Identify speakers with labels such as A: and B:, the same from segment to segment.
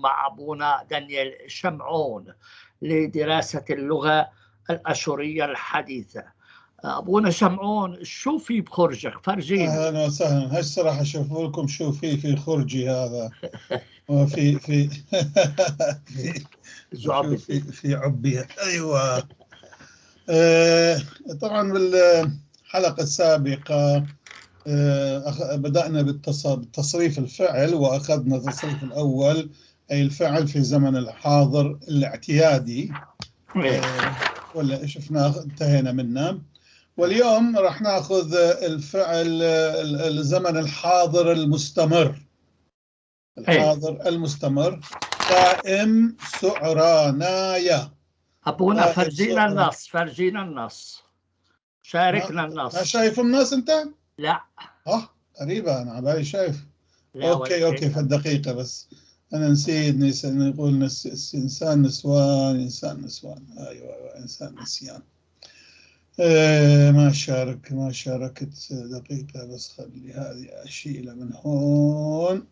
A: مع أبونا دانيال شمعون لدراسة اللغة الأشورية الحديثة. أبونا شمعون، شو في بخرجك؟ فرجينا.
B: أهلا وسهلا. هسه راح أشوف لكم شو في خرجي هذا، وفي في في
A: زعبي.
B: في عبي. أيوة. طبعا بالحلقة السابقة بدأنا بالتصريف الفعل، وأخذنا التصريف الأول أي الفعل في زمن الحاضر الاعتيادي، ولا شفناه انتهينا منه. واليوم راح ناخذ الفعل الزمن الحاضر المستمر. الحاضر المستمر قائم سعرانايا.
A: أبونا
B: قائم
A: فرجينا
B: سعران.
A: النص، فرجينا النص، شاركنا النص.
B: ما شايف النص أنت؟
A: لا.
B: غريبة، أنا على بالي شايف.
A: لا،
B: okay،
A: ولا
B: okay،
A: شيء.
B: في الدقيقة بس أنا نسيت، نقول إنسان نسوان، إنسان نسوان. أيوة، أيوة، إنسان نسيان. ما شاركت. دقيقة بس، خلي هذه أشيلها من هون.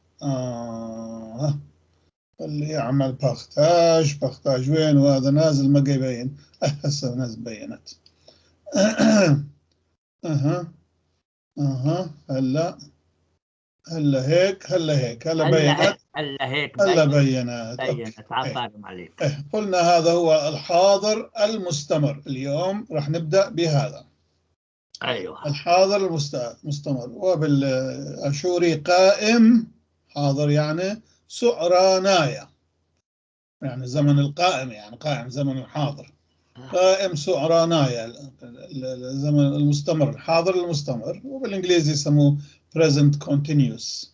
B: خلي يعمل partage. partage وين؟ وهذا نازل ما يبين. هسه نازل بينت. أها، هلا، هلا هيك، هلا هيك، هلا
A: هلا
B: بينت.
A: هيك، هلا هيك
B: هلا
A: بينت.
B: بينت.
A: بينت.
B: okay.
A: عفارم عليك.
B: قلنا هذا هو الحاضر المستمر. اليوم راح نبدأ بهذا. الحاضر المستمر، وبالأشوري قائم حاضر يعني سعرانايا، يعني زمن القائم، يعني قائم زمن الحاضر. قائم سعرانايا الزمن المستمر، الحاضر المستمر، وبالإنجليزي يسموه present continuous.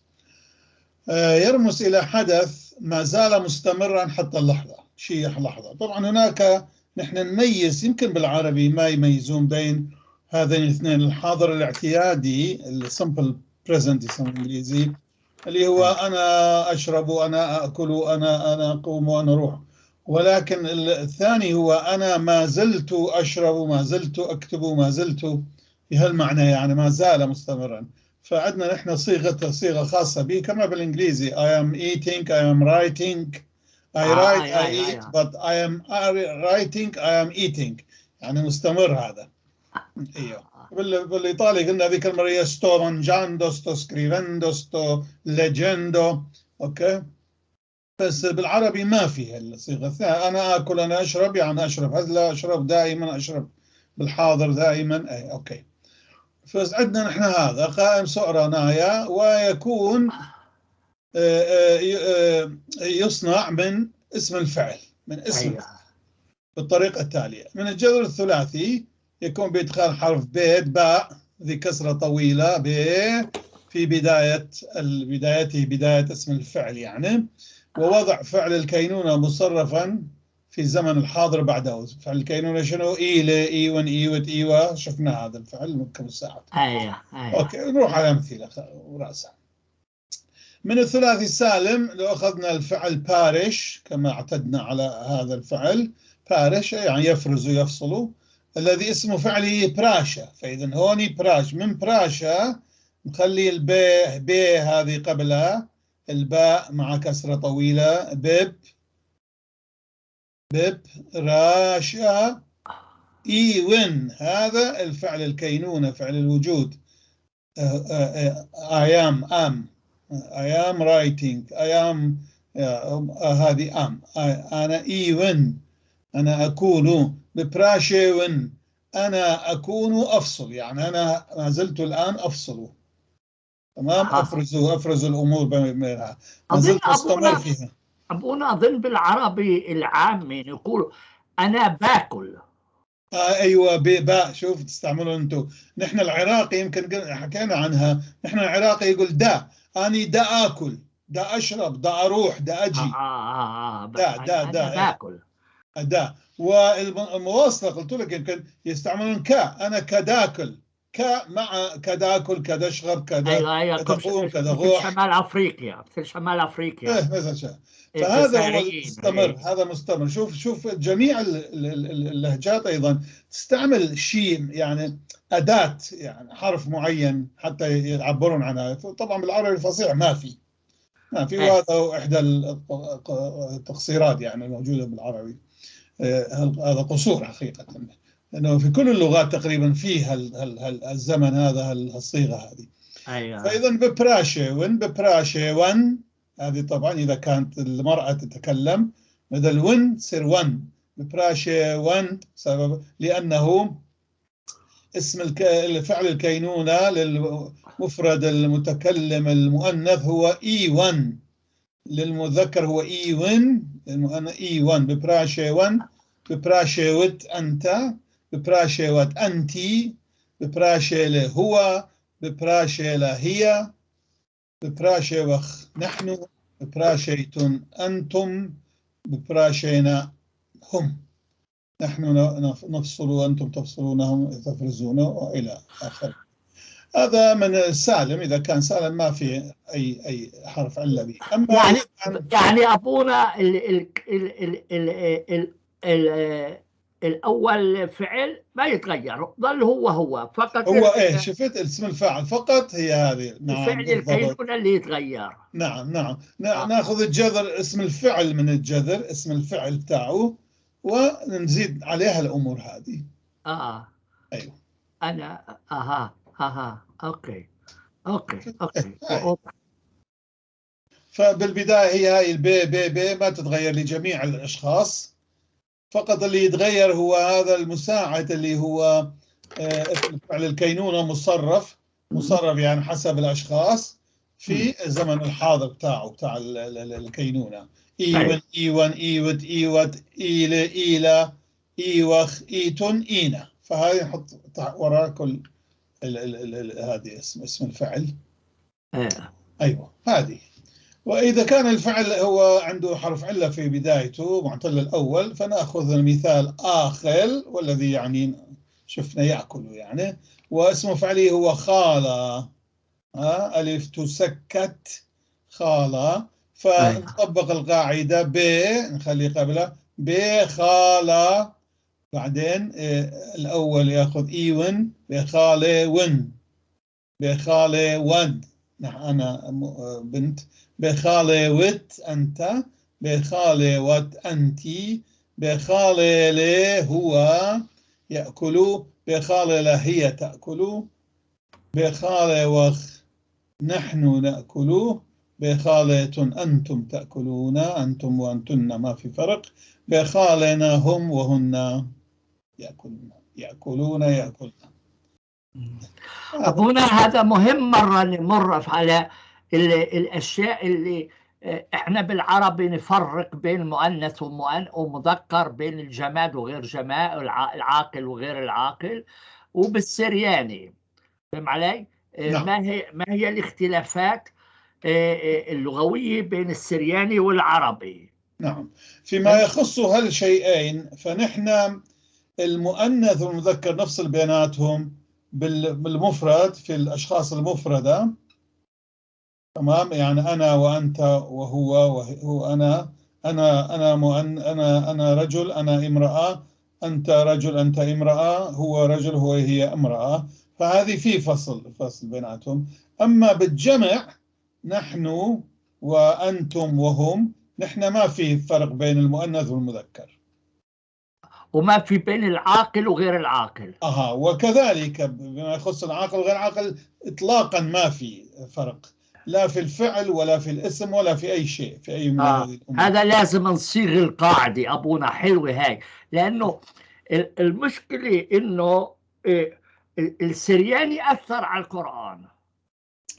B: يرمز إلى حدث ما زال مستمرا حتى اللحظة، شيء لحظة. طبعا هناك نحن نميز، يمكن بالعربي ما يميزون بين هذين الاثنين، الحاضر الاعتيادي ال simple present يسمونه بالإنجليزي، اللي هو أنا أشرب وأنا أكل وأنا أقوم وأنا أروح، ولكن الثاني هو أنا ما زلت أشرب وما زلت أكتب وما زلت، بهالمعنى يعني ما زال مستمرا. فعندنا نحن صيغة خاصة به كما بالإنجليزي I am eating, I am writing, I write, I eat, but I am writing, I am eating، يعني مستمر هذا. ايوه. بالايطالي قلنا ذيك المره sto mangiando, sto scrivendo, sto leggendo. okay، بس بالعربي ما في الصيغه الثانيه، انا اكل انا اشرب، يعني اشرب هلا اشرب دائما، اشرب بالحاضر دائما. اي okay. فعندنا نحن هذا قائم سعرانايا، ويكون يصنع من اسم الفعل، من اسم الفعل بالطريقة التالية. من الجذر الثلاثي يكون بإدخال حرف بيت باء ذي كسرة طويلة ب في بداية بدايته، بداية اسم الفعل يعني، ووضع فعل الكينونة مصرفا في الزمن الحاضر بعده. فعل الكينونة شنو؟ إيلة، إيون، إيوت، إيوة، شفنا هذا الفعل من كم ساعة.
A: أيوة.
B: okay، نروح على أمثلة ورأسا. من الثلاثي السالم لو أخذنا الفعل بارش كما اعتدنا على هذا الفعل بارش، يعني يفرز ويفصل، الذي اسمه فعله براشا، فإذا هوني براش، من براشا نخلي البي بي هذه قبلها الباء مع كسرة طويلة، بب بب راشا إيون، هذا الفعل الكينونة، فعل الوجود. I am, am, I am writing, I am، هذه am، أنا إيون، أنا أكون ببراشيون، أنا أكون أفصل، يعني أنا ما زلت الآن أفصل. تمام؟ أفرز الأمور بينها، ما زلت أستمر فيها.
A: أبونا أظن بالعربي العامي نقول أنا باكل.
B: أيوة، باء، شوف تستعملون أنتم. نحن العراقي يمكن حكينا عنها، نحن العراقي يقول دا، أني دا آكل، دا أشرب، دا أروح، دا أجي. دا، دا،
A: أنا
B: دا،
A: باكل.
B: دا. والمواصلة قلت لك يمكن يستعملون كا، أنا كداكل، كا مع كداكل، كدشرب، كدا،
A: أيوة،
B: كدا قوم، كدا
A: مثل
B: غوح.
A: شمال أفريقيا، مثل شمال أفريقيا.
B: إيه، مثل شيء.
A: إيه،
B: فهذا هو
A: الجزائريين،
B: المستمر،
A: إيه.
B: هذا مستمر. شوف جميع اللهجات أيضا تستعمل شيء، يعني أداة، يعني حرف معين حتى يعبرون عنها. طبعا بالعربي الفصيح ما في، نعم في،
A: إيه.
B: وهذا إحدى التقصيرات يعني الموجودة بالعربي. هذا قصور حقيقة، لأنه في كل اللغات تقريبا في الزمن هذا، الصيغة هذه.
A: ايوه.
B: فإذا ببراشي ون، ببراشي ون، هذه طبعا إذا كانت المرأة تتكلم بدل ون تصير ون، ببراشي ون، سبب لأنه اسم الفعل الكينونة للمفرد المتكلم المؤنث هو إي ون، للمذكر هو إي ون، للمؤنث إي ون. ببراشي ون، ببراشي وت أنت، ببراشي وت أنتي، ببراشي هو، ببراشي لا هي، ببراشي وخ نحن، ببراشيتن أنتم، ببراشينا هم. نحن نفصل وأنتم تفصلونهم تفرزون وإلى آخره. هذا من السالم، إذا كان سالم ما في أي حرف علة به. أما
A: يعني
B: كان
A: يعني أبونا ال ال ال ال ال ال ال الأول فعل ما يتغير، ظل هو هو فقط.
B: هو إيه، شفت اسم الفاعل فقط هي هذه. نعم
A: الفعل
B: بالضبط.
A: الكينونة اللي يتغير.
B: نعم نعم. ناخذ الجذر، اسم الفعل من الجذر، اسم الفعل بتاعه، ونزيد عليها الأمور هذه. أيوه.
A: أنا أها أها okay okay okay.
B: هاي. فبالبداية هي هاي البي بي بي ما تتغير لجميع الأشخاص، فقط اللي يتغير هو هذا المساعد اللي هو اسم فعل الكينونة مصرف، مصرف يعني حسب الأشخاص في الزمن الحاضر بتاعه، بتاع الكينونة. إيون إيون إيوت إيوت إيلة إيلة إيوخ إيتون إينا. فهذه نحط وراء كل هذه اسم الفعل. أيوة هذه. وإذا كان الفعل هو عنده حرف علة في بدايته معتل الأول، فنأخذ المثال آخل، والذي يعني شفنا يأكل يعني، واسم فعله هو خالة، ألف تسكت خالة، فنطبق القاعدة ب، نخلي قبلها بخالة، بعدين الأول يأخذ إيون، بخالة ون، بخالة ون، أنا بنت، بخالة وت أنت، بخالة وت أنتي، بخالة لي هو يأكل، بخالة لا هي تأكل، بخالة وخ نحن نأكل، بخالة أنتم تأكلون، أنتم وأنتن ما في فرق، بخالنا هم وهن يأكلون، يأكلون يأكلون.
A: أبونا هذا مهم مرة نمر على الأشياء اللي إحنا بالعربي نفرق بين مؤنث ومذكر، بين الجماد وغير جماد، العاقل وغير العاقل، وبالسرياني، فهم علي؟
B: نعم.
A: ما هي الاختلافات اللغوية بين السرياني والعربي؟
B: نعم، فيما يخص هالشيئين فنحن المؤنث والمذكر نفصل بيناتهم بالمفرد في الأشخاص المفردة، تمام؟ يعني أنا وأنت وهو وهو أنا، أنا، أنا مؤن، أنا، أنا رجل، أنا امرأة، أنت رجل، أنت امرأة، هو رجل، هو هي امرأة، فهذه في فصل بيناتهم. أما بالجمع نحن وأنتم وهم، نحن ما في فرق بين المؤنث والمذكر،
A: وما في بين العاقل وغير العاقل.
B: وكذلك بما يخص العاقل وغير العاقل إطلاقا ما في فرق، لا في الفعل ولا في الاسم ولا في أي شيء في أي من هذه الأمور.
A: هذا لازم نصيغ القاعدة أبونا، حلوة هاي، لأنه المشكلة إنه السرياني أثر على القرآن.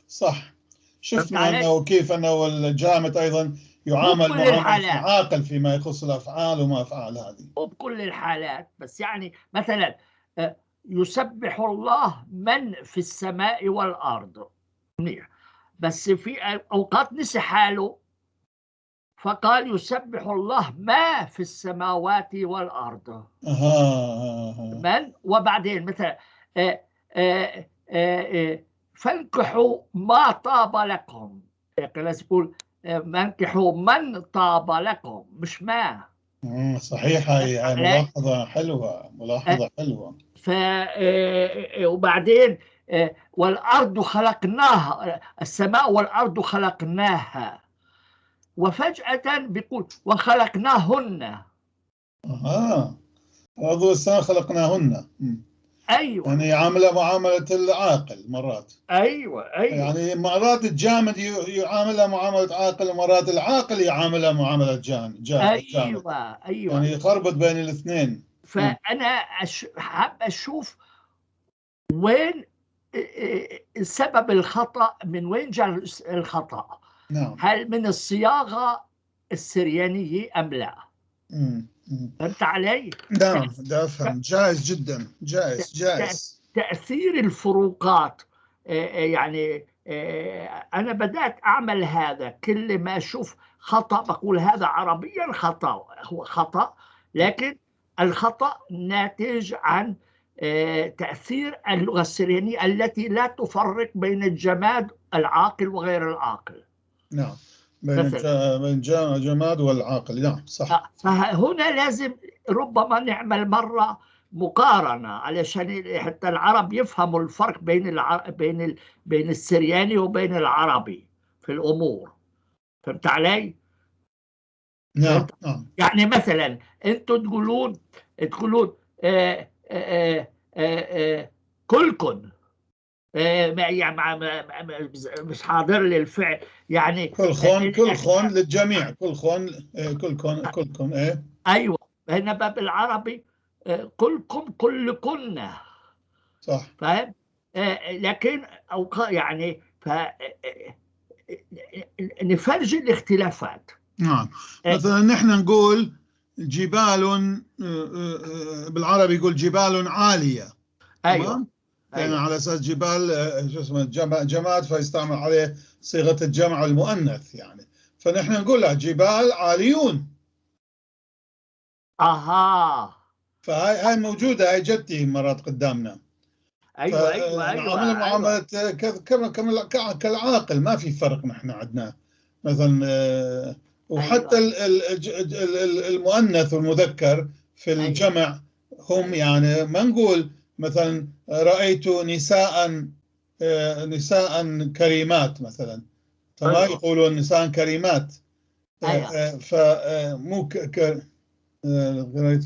B: صح، شفنا
A: فهمت علي؟
B: أنه كيف أنه الجامد أيضا يعامل
A: مو بكل
B: معاملة
A: الحالات.
B: العاقل فيما يخص الأفعال وما أفعال هذه.
A: مو بكل الحالات، بس مثلا، يسبح الله من في السماء والأرض، منيح، بس في أوقات نسي حاله فقال يسبح الله ما في السماوات والأرض. من؟ وبعدين مثلا، فانكحوا ما طاب لكم، لازم يقول، فانكحوا من طاب لكم، مش ما.
B: صحيح، هاي ملاحظة حلوة، ملاحظة حلوة.
A: وبعدين، والأرض خلقناها، السماء والأرض خلقناها. وفجأة بيقول وخلقناهن.
B: الأرض والسماء خلقناهن.
A: أيوة.
B: يعني يعاملها معاملة العاقل مرات.
A: أيوة.
B: يعني مرات الجامد يعاملها معاملة عاقل، ومرات العاقل يعاملها معاملة جامد.
A: أيوة.
B: يعني يخربط بين الاثنين.
A: فأنا حاب أشوف وين سبب الخطأ، من وين جاء الخطأ؟
B: نعم.
A: هل من الصياغة السريانية أم لا؟ فهمت علي؟
B: نعم، ده أفهم. جائز جدا، جائز.
A: تأثير الفروقات، يعني أنا بدأت أعمل هذا، كل ما أشوف خطأ بقول هذا عربيا خطأ، هو خطأ، لكن الخطأ ناتج عن تأثير اللغة السريانية التي لا تفرق بين الجماد العاقل وغير العاقل.
B: نعم، بين الجماد والعاقل. نعم، صح.
A: فهنا لازم ربما نعمل مرة مقارنة علشان حتى العرب يفهموا الفرق بين بين السرياني وبين العربي في الأمور. فهمت علي؟
B: نعم.
A: يعني مثلا أنتم تقولون كلكن، مش حاضر للفعل، يعني
B: كل خون للجميع، كل خون، كلكم. ايه
A: ايوه، هنا باب العربي كلكم كلكن،
B: صح.
A: فاهم؟ لكن او يعني نفرج الاختلافات.
B: نعم. مثلا نحن نقول جبال، بالعربي يقول جبال عالية.
A: ايوه.
B: يعني على اساس جبال شو اسمه جماد، فيستعمل عليه صيغه الجمع المؤنث يعني، فنحن نقول له جبال عاليون.
A: اها.
B: فهاي موجوده، هاي جتي مرات قدامنا.
A: ايوه ايوه ايوه.
B: نعمل معامله كما كالعاقل، ما في فرق نحن عندنا مثلا. وحتى المؤنث والمذكر في الجمع هم يعني ما نقول مثلا رأيت نساء كريمات مثلا، فما يقولون نساء كريمات. فمو رأيت،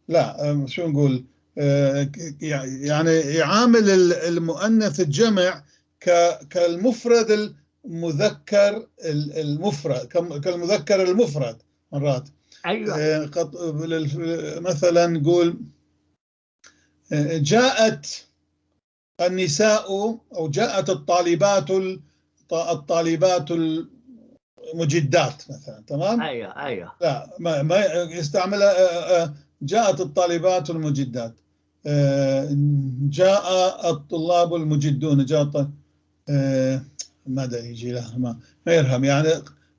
B: لا شو نقول، يعني يعامل المؤنث الجمع كالمفرد المذكر المفرد، كالمذكر المفرد مرات.
A: ايوه.
B: مثلا نقول جاءت النساء أو جاءت الطالبات المجدات مثلا، تمام؟
A: ايوه.
B: لا ما يستعملها جاءت الطالبات المجدات، جاء الطلاب المجدون، جاء ما ادري يجي لها، ما يرهم يعني.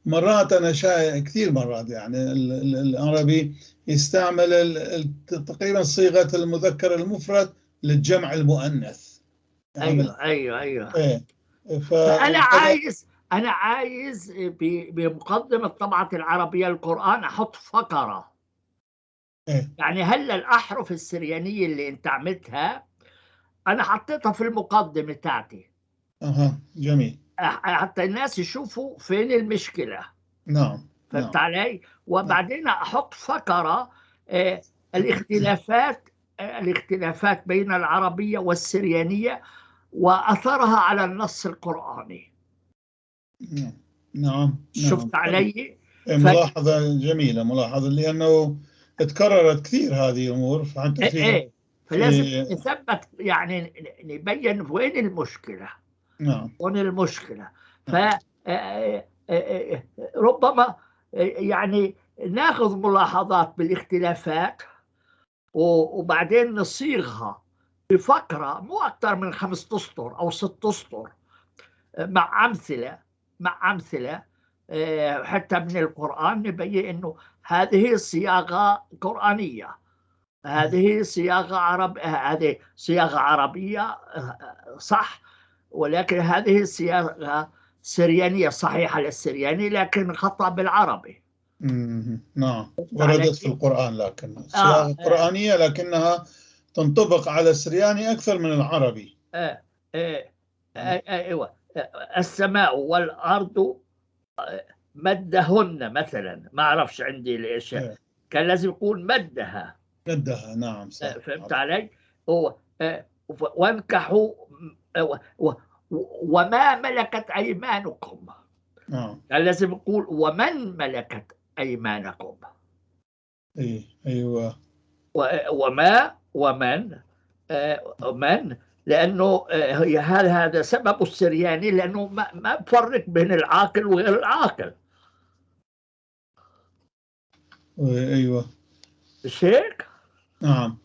B: مرات انا شايف كثير مرات يعني العربي يستعمل تقريبا صيغه المذكر المفرد للجمع المؤنث.
A: ايوه.
B: إيه.
A: فانا عايز بمقدمه طبعه العربيه القران احط فقره.
B: إيه؟
A: يعني هلا الاحرف السريانيه اللي انت عملتها انا حطيتها في المقدمه تاعتي.
B: اها، جميل.
A: حتى الناس يشوفوا فين المشكله.
B: نعم.
A: فهمت علي؟ وبعدين احط فقره الاختلافات بين العربيه والسريانيه واثرها على النص القراني.
B: نعم.
A: شفت علي؟
B: ملاحظه جميله، ملاحظه، لانه تكررت كثير هذه الامور، فحتى
A: في فلازم نثبت يعني نبين وين المشكله.
B: نعم.
A: وين المشكله. ف ربما يعني ناخذ ملاحظات بالاختلافات وبعدين نصيغها بفقره مو اكثر من 5 اسطر او 6 اسطر مع امثله حتى من القران، نبين انه هذه صياغه قرانيه، هذه صياغه هذه صياغه عربيه صح، ولكن هذه صياغه سريانيه صحيحه للسرياني لكن خطا بالعربي.
B: نعم، وردت في القرآن، لكن صياغة قرآنية لكنها تنطبق على السرياني أكثر من العربي.
A: أيوة. السماء والأرض مدهن مثلا، ما أعرفش عندي الأشياء.
B: إيه.
A: كان لازم يقول مدها.
B: مدها، نعم صح.
A: فهمت علي؟ هو وانكحوا وما ملكت أيمانكم.
B: نعم.
A: كان لازم يقول ومن ملكت أيمانكم.
B: إيه أيوة.
A: وما ومن من، لأنه هي هذا سبب السرياني، لأنه ما بفرق بين العاقل وغير العاقل.
B: أيوة.
A: مش هيك؟
B: نعم.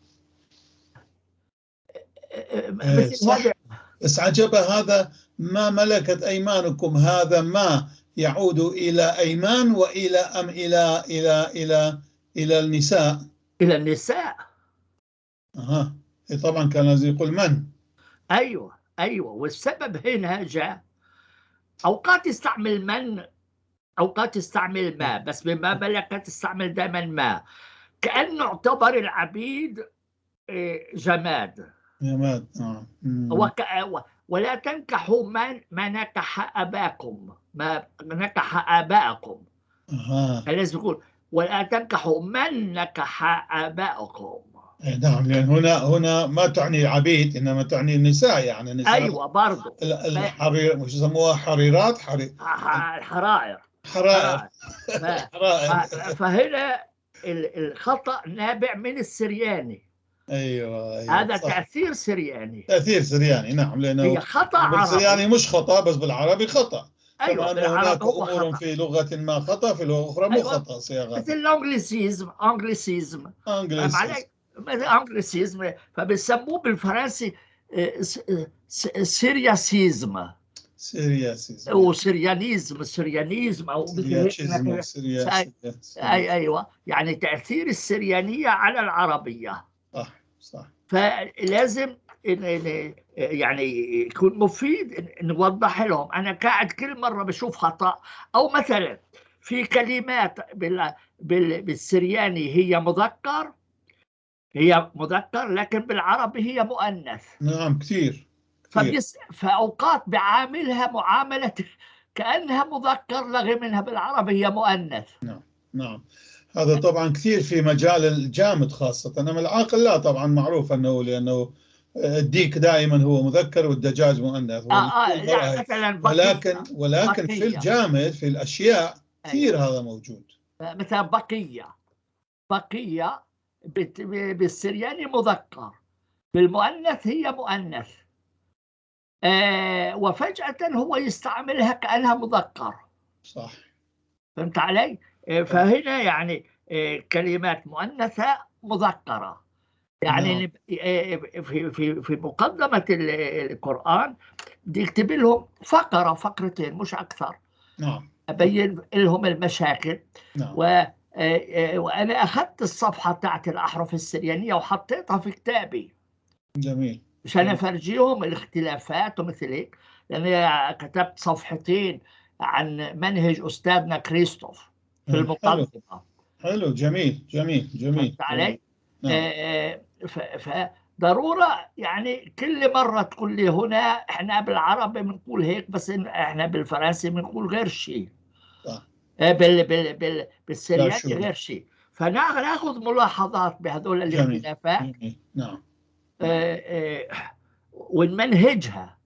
A: مثل
B: صح.
A: هذا.
B: بس عجب هذا ما ملكت أيمانكم، هذا ما يعود إلى أيمان وإلى أم إلى إلى إلى إلى النساء.
A: إلى النساء.
B: أها. إيه طبعا كان لازم يقول من.
A: أيوة أيوة. والسبب هنا جاء أوقات يستعمل من، أوقات يستعمل ما، بس بما ملكت تستعمل دائما ما، كأنه اعتبر العبيد جماد.
B: جماد، نعم.
A: ولا تنكحوا ما نكح أباكم، ما نكح آباءكم. لازم يقول ولا تنكحوا من نكح آباءكم.
B: نعم، لأن هنا ما تعني عبيد، إنما تعني النساء، يعني النساء.
A: أيوة برضو.
B: الحرير، مش يسموها حريرات؟
A: الحرائر.
B: حرائر. حرائر.
A: فهنا الخطأ نابع من السرياني.
B: أيوة،
A: هذا
B: صح.
A: تأثير سرياني.
B: تأثير سرياني، نعم، لأنه
A: هي خطأ عربي.
B: بالسرياني مش خطأ، بس بالعربي خطأ.
A: أيوة،
B: كما أن
A: بالعربي
B: هناك
A: هو
B: أمور
A: خطأ.
B: في لغة ما خطأ، في لغة أخرى مو
A: أيوة.
B: خطأ صياغات.
A: مثل ال anglicisme، anglicisme.
B: anglicisme.
A: عليك؟ مثل anglicisme، فبيسموه بالفرنسي syriacisme.
B: syriacisme.
A: أو syrianisme، syrianisme أو مثل هيك.
B: syriacisme،
A: أيوة، يعني تأثير السريانية على العربية.
B: صح، صح.
A: فلازم يعني يكون مفيد نوضح لهم. أنا قاعد كل مرة بشوف خطأ، أو مثلا في كلمات بالسرياني هي مذكر، هي مذكر، لكن بالعربي هي مؤنث.
B: نعم، كثير، كثير.
A: فأوقات بعاملها معاملة كأنها مذكر، لغي منها بالعربي هي مؤنث.
B: نعم، نعم، هذا طبعا كثير في مجال الجامد خاصة. أما العاقل لا، طبعا معروف أنه، لأنه الديك دائما هو مذكر والدجاج مؤنث.
A: لا، مثلاً بقية.
B: ولكن في
A: بقية.
B: الجامد، في الأشياء كثير هذا موجود.
A: مثلا بقية بالسرياني مذكر، بالمؤنث هي مؤنث. وفجأة هو يستعملها كأنها مذكر. فهمت علي؟ فهنا كلمات مؤنثة مذكرة. في مقدمة القرآن بدي اكتب لهم فقرة، فقرتين مش أكثر. أبين لهم المشاكل. وأنا أخذت الصفحة تاعت الأحرف السريانية وحطيتها في كتابي. مشان أفرجيهم الاختلافات ومثل هيك، لأني كتبت صفحتين عن منهج أستاذنا كريستوف في المقدمة.
B: حلو، جميل، جميل، جميل.
A: فهمت علي؟
B: نعم.
A: فضرورة كل مرة تقول لي هنا إحنا بالعربي بنقول هيك، بس إحنا بالفرنسي بنقول غير شيء. بالسرياني
B: لا شو.
A: غير شيء. فناخذ ملاحظات بهذول الاختلافات.
B: نعم.
A: ونمنهجها.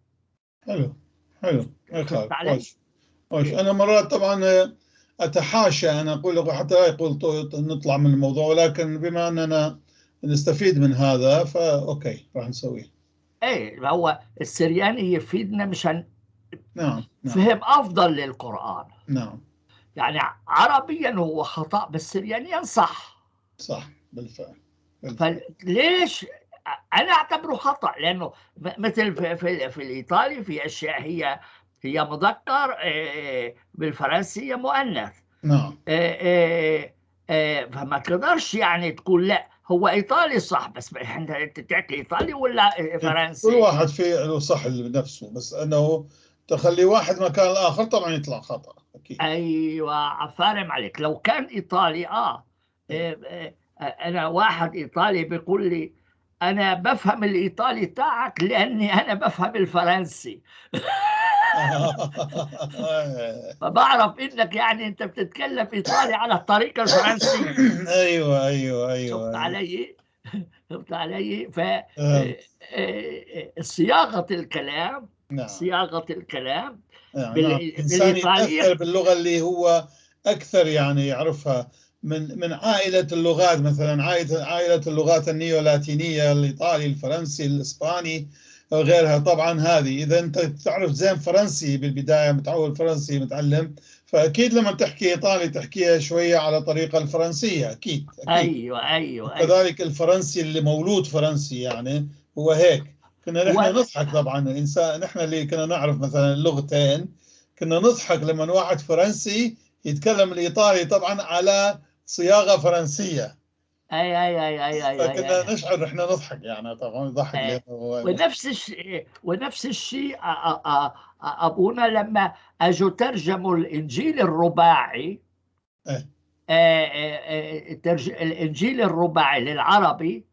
B: حلو، حلو. ما يخالف.
A: فهمت علي؟
B: خوش. خوش. أنا مرات طبعا أتحاشى أن أقول لك حتى لا يقول نطلع من الموضوع، ولكن بما أننا نستفيد من هذا فأوكي راح نسويه.
A: إيه، ما هو السرياني يفيدنا مشان
B: نعم.
A: فهم أفضل للقرآن. عربيا هو خطأ، بس سريانيا صح.
B: صح، بالفعل، بالفعل.
A: فليش أنا أعتبره خطأ؟ لأنه مثل في الإيطالي في أشياء هي مذكر، بالفرنسية مؤنث. فما تقدرش تقول لا هو إيطالي صح، بس أنت تحكي إيطالي ولا فرنسي؟
B: كل واحد في له صح بنفسه، بس أنه تخلي واحد مكان الآخر طبعا يطلع خطأ أكيد.
A: أيوة، عفارم عليك. لو كان إيطالي، أنا واحد إيطالي بيقول لي أنا بفهم الإيطالي تاعك لأني أنا بفهم الفرنسي. فبعرف انك يعني انت بتتكلم ايطالي على الطريقة الفرنسية.
B: ايوه ايوه ايوه.
A: شفت علي؟ فهمت علي؟ ف
B: فهمت.
A: صياغة الكلام.
B: نعم.
A: صياغة الكلام.
B: نعم. نعم. الإنسان
A: بالإيطالية.
B: يتأثر باللغة اللي هو أكثر يعني يعرفها من عائلة اللغات، مثلا عائلة اللغات النيولاتينية، الإيطالي، الفرنسي، الإسباني وغيرها. طبعا هذه إذا أنت تعرف زين فرنسي بالبداية، متعود فرنسي، متعلم، فأكيد لما تحكي إيطالي تحكيها شوية على طريقة الفرنسية، أكيد أكيد.
A: ايوه ايوه ايوه.
B: كذلك الفرنسي اللي مولود فرنسي يعني هو هيك. كنا نحن نضحك طبعا، الانسان نحن اللي كنا نعرف مثلا اللغتين كنا نضحك لما واحد فرنسي يتكلم الايطالي طبعا على صياغة فرنسية،
A: اي اي اي اي اي
B: فكنا
A: اي.
B: نشعر نحن نضحك يعني، طبعا نضحك
A: أي.
B: لانه هو
A: ونفس الشيء ابونا لما اجوا ترجموا الانجيل الرباعي،
B: إيه.
A: الانجيل الرباعي للعربي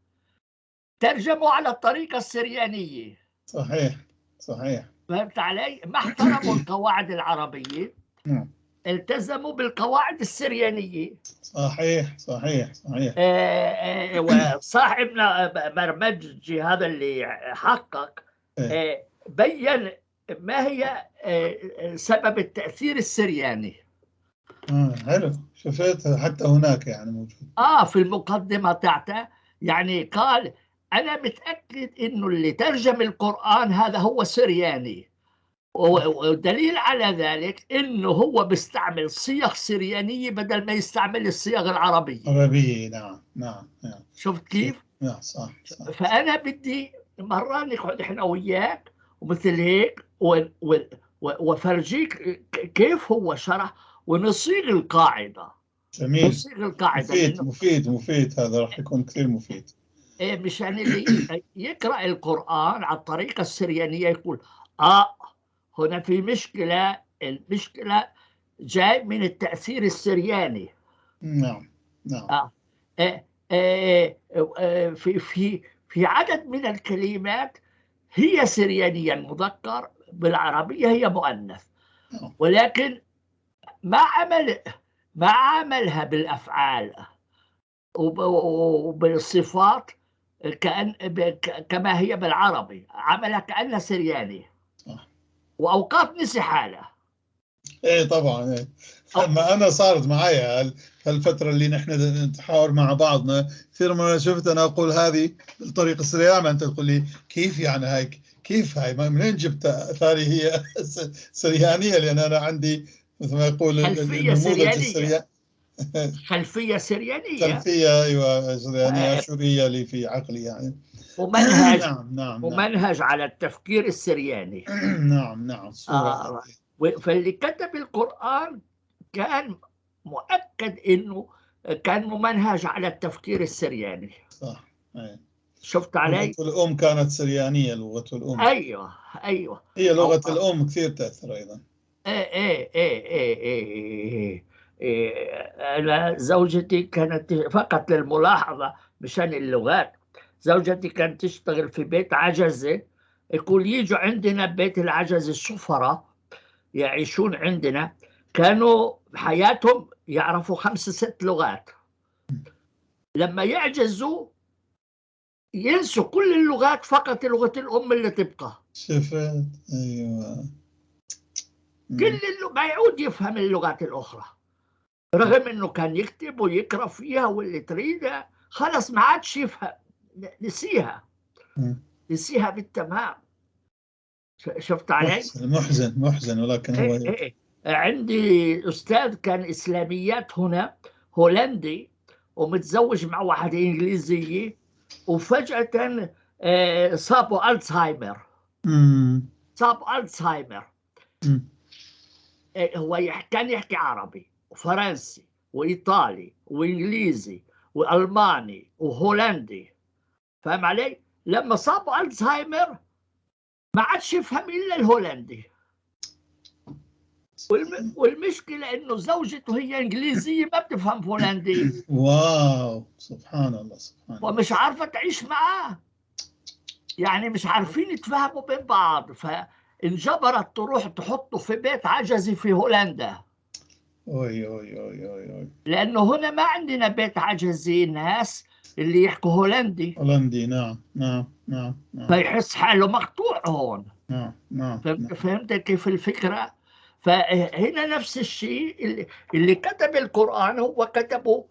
A: ترجموا على الطريقة السريانية.
B: صحيح صحيح.
A: فهمت علي؟ ما احترموا القواعد العربية،
B: نعم.
A: التزموا بالقواعد السريانية.
B: صحيح صحيح صحيح.
A: وصاحبنا مرمجي هذا اللي حقق
B: إيه.
A: بين ما هي سبب التأثير السرياني.
B: حلو، شفت حتى هناك يعني موجود.
A: في المقدمة تاعته يعني قال أنا متأكد إنه اللي ترجم القرآن هذا هو سرياني، ودليل على ذلك إنه هو بيستعمل صيغ سريانية بدل ما يستعمل الصيغ العربية.
B: عربية، نعم نعم نعم.
A: شفت كيف؟
B: نعم صح صح.
A: فأنا بدي مرة نقعد إحنا وياك ومثل هيك وفرجيك كيف هو شرح ونصيغ القاعدة.
B: جميل.
A: نصيغ القاعدة.
B: مفيد.
A: لأنه
B: مفيد مفيد، هذا راح يكون كثير مفيد.
A: إيه، مشان اللي يقرأ القرآن على الطريقة السريانية يقول هنا في مشكلة، المشكلة جاي من التأثير السرياني.
B: نعم نعم.
A: في عدد من الكلمات هي سريانية المذكر، بالعربية هي مؤنث، ولكن ما عملها بالأفعال وبالصفات كما هي بالعربي، عملها كأنها سرياني.
B: صح.
A: وأوقات نسي حاله.
B: ايه طبعا إيه. ما انا صارت معايا هالفترة اللي نحن نتحاور مع بعضنا كثير ما شفت انا اقول هذه بالطريقة السريانية، ما انت تقول لي كيف يعني هاي، كيف هاي، ما منين جبتها؟ ثاني هي سريانيه، لان انا عندي مثل ما يقول
A: خلفية
B: النموذج
A: سريانية.
B: السرياني.
A: خلفية سريانية.
B: خلفية ايوه سريانيه اشوريه اللي في عقلي يعني.
A: ومنهج.
B: نعم نعم نعم.
A: ومنهج على التفكير السرياني.
B: نعم نعم، صورة.
A: فاللي كتب القرآن كان مؤكد انه كان ممنهج على التفكير السرياني.
B: صح إيه.
A: شفت علي؟
B: لغة الأم كانت سريانية، لغة الأم.
A: ايوه.
B: هي لغة الأم كثير تأثر أيضا.
A: ايه. انا زوجتي كانت، فقط للملاحظة مشان اللغات، زوجتي كانت تشتغل في بيت عجزة، يقول يجوا عندنا بيت العجزة السفراء يعيشون عندنا، كانوا حياتهم يعرفوا 5 6 لغات، لما يعجزوا ينسوا كل اللغات، فقط لغة الأم اللي تبقى.
B: شفت، أيوة.
A: كل اللي ما يعود يفهم اللغات الأخرى، رغم أنه كان يكتب ويقرأ فيها واللي تريده، خلص ما عادش يفهم، نسيها. نسيها بالتمام. شفت علي؟
B: محزن محزن محزن، ولكن هو
A: إيه. عندي أستاذ كان إسلاميات هنا، هولندي، ومتزوج مع واحدة إنجليزية، وفجأة صابوا ألزهايمر. صاب ألزهايمر. هو كان يحكي عربي وفرنسي وإيطالي وإنجليزي وألماني وهولندي، فاهم علي؟ لما صابوا ألزهايمر ما عادش يفهم إلا الهولندي. والمشكلة إنه زوجته هي إنجليزية ما بتفهم هولندي.
B: واو، سبحان الله سبحان الله.
A: ومش عارفة تعيش معاه، يعني مش عارفين يتفاهموا بين بعض. انجبرت تروح تحطه في بيت عجزي في هولندا.
B: أوي أوي أوي أوي أوي.
A: لأنه هنا ما عندنا بيت عجزي ناس اللي يحكوا هولندي.
B: هولندي، نعم نعم نعم نعم.
A: فيحس حاله مقطوع هون.
B: نعم نعم.
A: فهمت كيف الفكرة؟ فهنا نفس الشيء، اللي كتب القرآن هو كتبه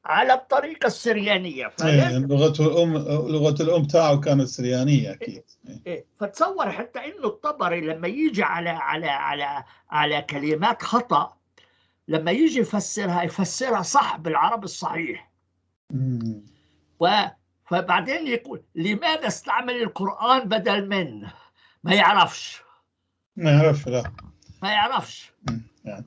A: على الطريقة السريانية.
B: إيه، لغة الأم تاعه كانت سريانية أكيد.
A: إيه، فتصور حتى إنه الطبري لما يجي على على على على كلمات خطأ، لما يجي يفسرها يفسرها صح بالعربي الصحيح. فبعدين يقول لماذا استعمل القرآن بدل من؟ ما يعرفش.
B: ما يعرفش، لا
A: ما يعرفش.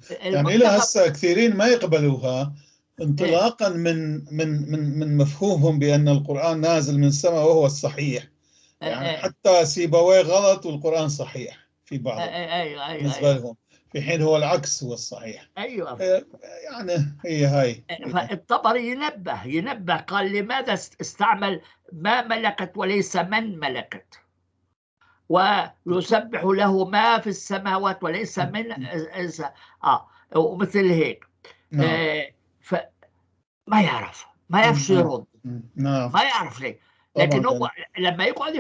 B: يعني إلى هسه كثيرين ما يقبلوها انطلاقا من من من من مفهومهم بأن القرآن نازل من السماء وهو الصحيح. يعني حتى سيبويه غلط والقرآن صحيح في بعض بالنسبة لهم، في حين هو العكس هو الصحيح.
A: ايوه،
B: يعني هي هاي.
A: فالطبري ينبه قال لماذا استعمل ما ملكت وليس من ملكت، ويسبح له ما في السماوات وليس من ومثل هيك.
B: نعم.
A: فما يعرف، ما يعرفش يرد.
B: نعم.
A: ما يعرف ليه، لكن هو لما يقعد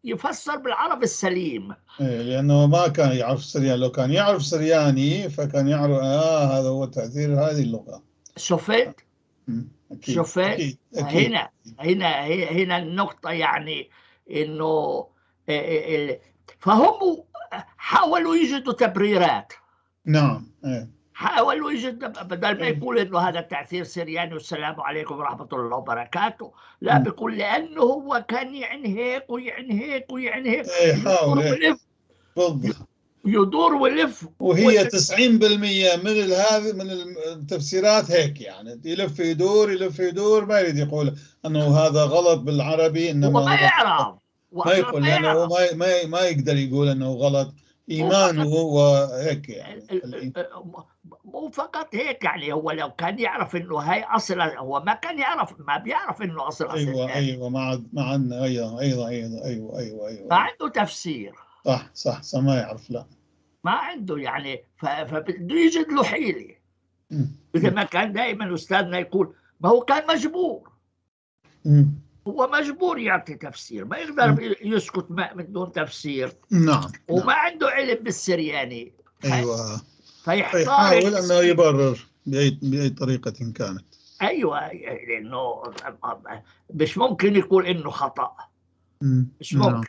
A: يفسر بالعربي السليم.
B: إيه، لأنه ما كان يعرف سرياني. لو كان يعرف سرياني فكان يعرف هذا هو تأثير هذه اللغة.
A: شفت؟
B: أكيد.
A: شفت؟
B: أكيد. أكيد.
A: هنا هنا هنا النقطة، يعني إنه فهم حاولوا يجدوا تبريرات.
B: نعم. إيه.
A: حاولوا يجدوا، بدل ما يقول إنه هذا تأثير سرياني والسلام عليكم ورحمة الله وبركاته، لا، بيقول لأنه هو كان يعني هيك ويعني هيك ويعني هيك.
B: إيه، حاول بالضبط،
A: يدور ويلف،
B: وهي 90% من هذه من التفسيرات هيك، يعني يلف يدور يلف يدور، ما يريد يقول انه هذا غلط بالعربي، انما
A: هو ما يعرف،
B: ما يقول لانه ما يقدر يقول انه غلط، ايمانه هو هيك يعني.
A: مو فقط هيك، يعني هو لو كان يعرف انه هاي اصل، هو ما كان يعرف، ما بيعرف انه اصل.
B: ايوه ايوه، ما عندنا ايضا ايضا ايضا ايوه ايوه ايوه،
A: ما عنده تفسير.
B: صح صح صح، ما يعرف، لا
A: ما عنده يعني، فبده يجد له حيله. مثل ما كان دائما استاذنا يقول، ما هو كان مجبور. هو مجبور يعطي تفسير، ما يقدر يسكت من دون تفسير.
B: نعم.
A: وما عنده علم بالسرياني.
B: ايوه،
A: فيحاول
B: انه يبرر باي طريقه كانت.
A: ايوه، لانه مش ممكن يقول انه خطا. مش ممكن.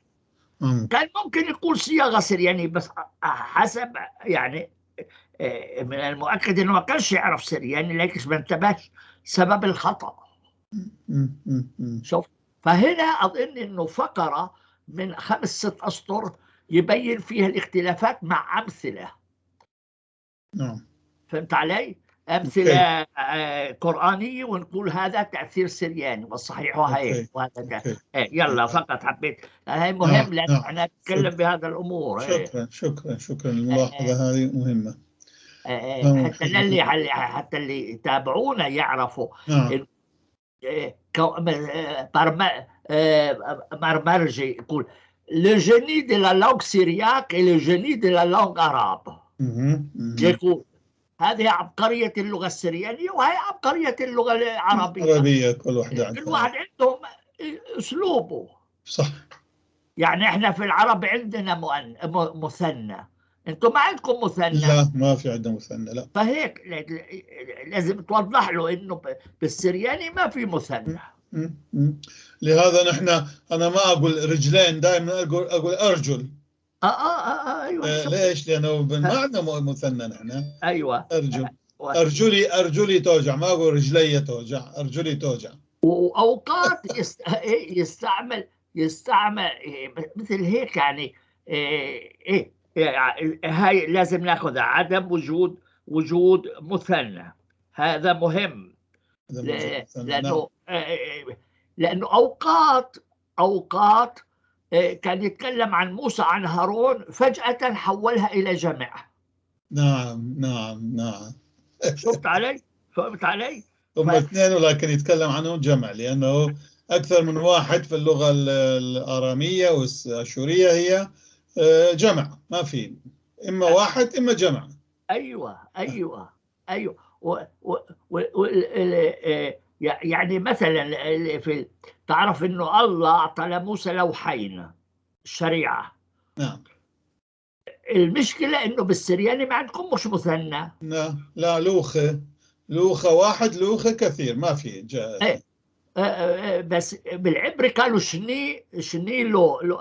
B: نعم.
A: كان ممكن يقول صياغه سرياني، بس حسب يعني من المؤكد انه ما كانش يعرف سرياني، لكن ما انتبهش سبب الخطا. شوف، فهنا اظن انه فقره من 5-6 اسطر يبين فيها الاختلافات مع امثله.
B: نعم.
A: فهمت علي؟ امثله قرانيه، ونقول هذا تاثير سرياني والصحيح هيك وهذا. يلا فقط حبيت هاي مهم، لان احنا نتكلم بهذا الامور.
B: شكرا شكرا شكرا، الملاحظه هذه مهمه.
A: حتى اللي حتى اللي يتابعونا يعرفوا.
B: نعم.
A: مرمرجي يقول le génie de la langue syriaque et le génie de la langue arabe. يقول هذه عبقرية اللغة السريانية وهي عبقرية اللغة العربية.
B: العربية كل واحدة
A: كل واحد عندهم أسلوبه.
B: صح.
A: يعني احنا في العرب عندنا مثنى، انتم ما عندكم مثنى.
B: لا، ما في عندنا مثنى، لا.
A: فهيك لازم توضح له انه بالسرياني ما في مثنى.
B: لهذا نحن، انا ما اقول رجلين، دائما اقول ارجل.
A: ايوه.
B: ليش؟ لانه ما عندنا مثنى نحن.
A: ايوه،
B: ارجل. ارجلي توجع، ما اقول رجلي توجع، ارجلي توجع.
A: واوقات يستعمل مثل هيك يعني. ايه هاي لازم ناخذها، عدم وجود مثنى، هذا مهم. لانه لانه اوقات كان يتكلم عن موسى عن هارون، فجأة حولها الى جمع.
B: نعم نعم نعم.
A: شفت علي؟ فهمت علي؟
B: هم اثنين، ولكن يتكلم عنهم جمع، لانه اكثر من واحد في اللغة الارامية والاشورية هي جمع، ما في إما واحد إما جمع.
A: أيوة أيوة أيوة. و و و يعني مثلا في تعرف إنه الله أعطى لموسى لوحين الشريعة.
B: نعم.
A: المشكلة إنه بالسرياني ما عندكم مش مثنى.
B: لا لا، لوخة، لوخة واحد، لوخة كثير، ما في
A: إيه. بس بالعبري قالوا شني شني لو لو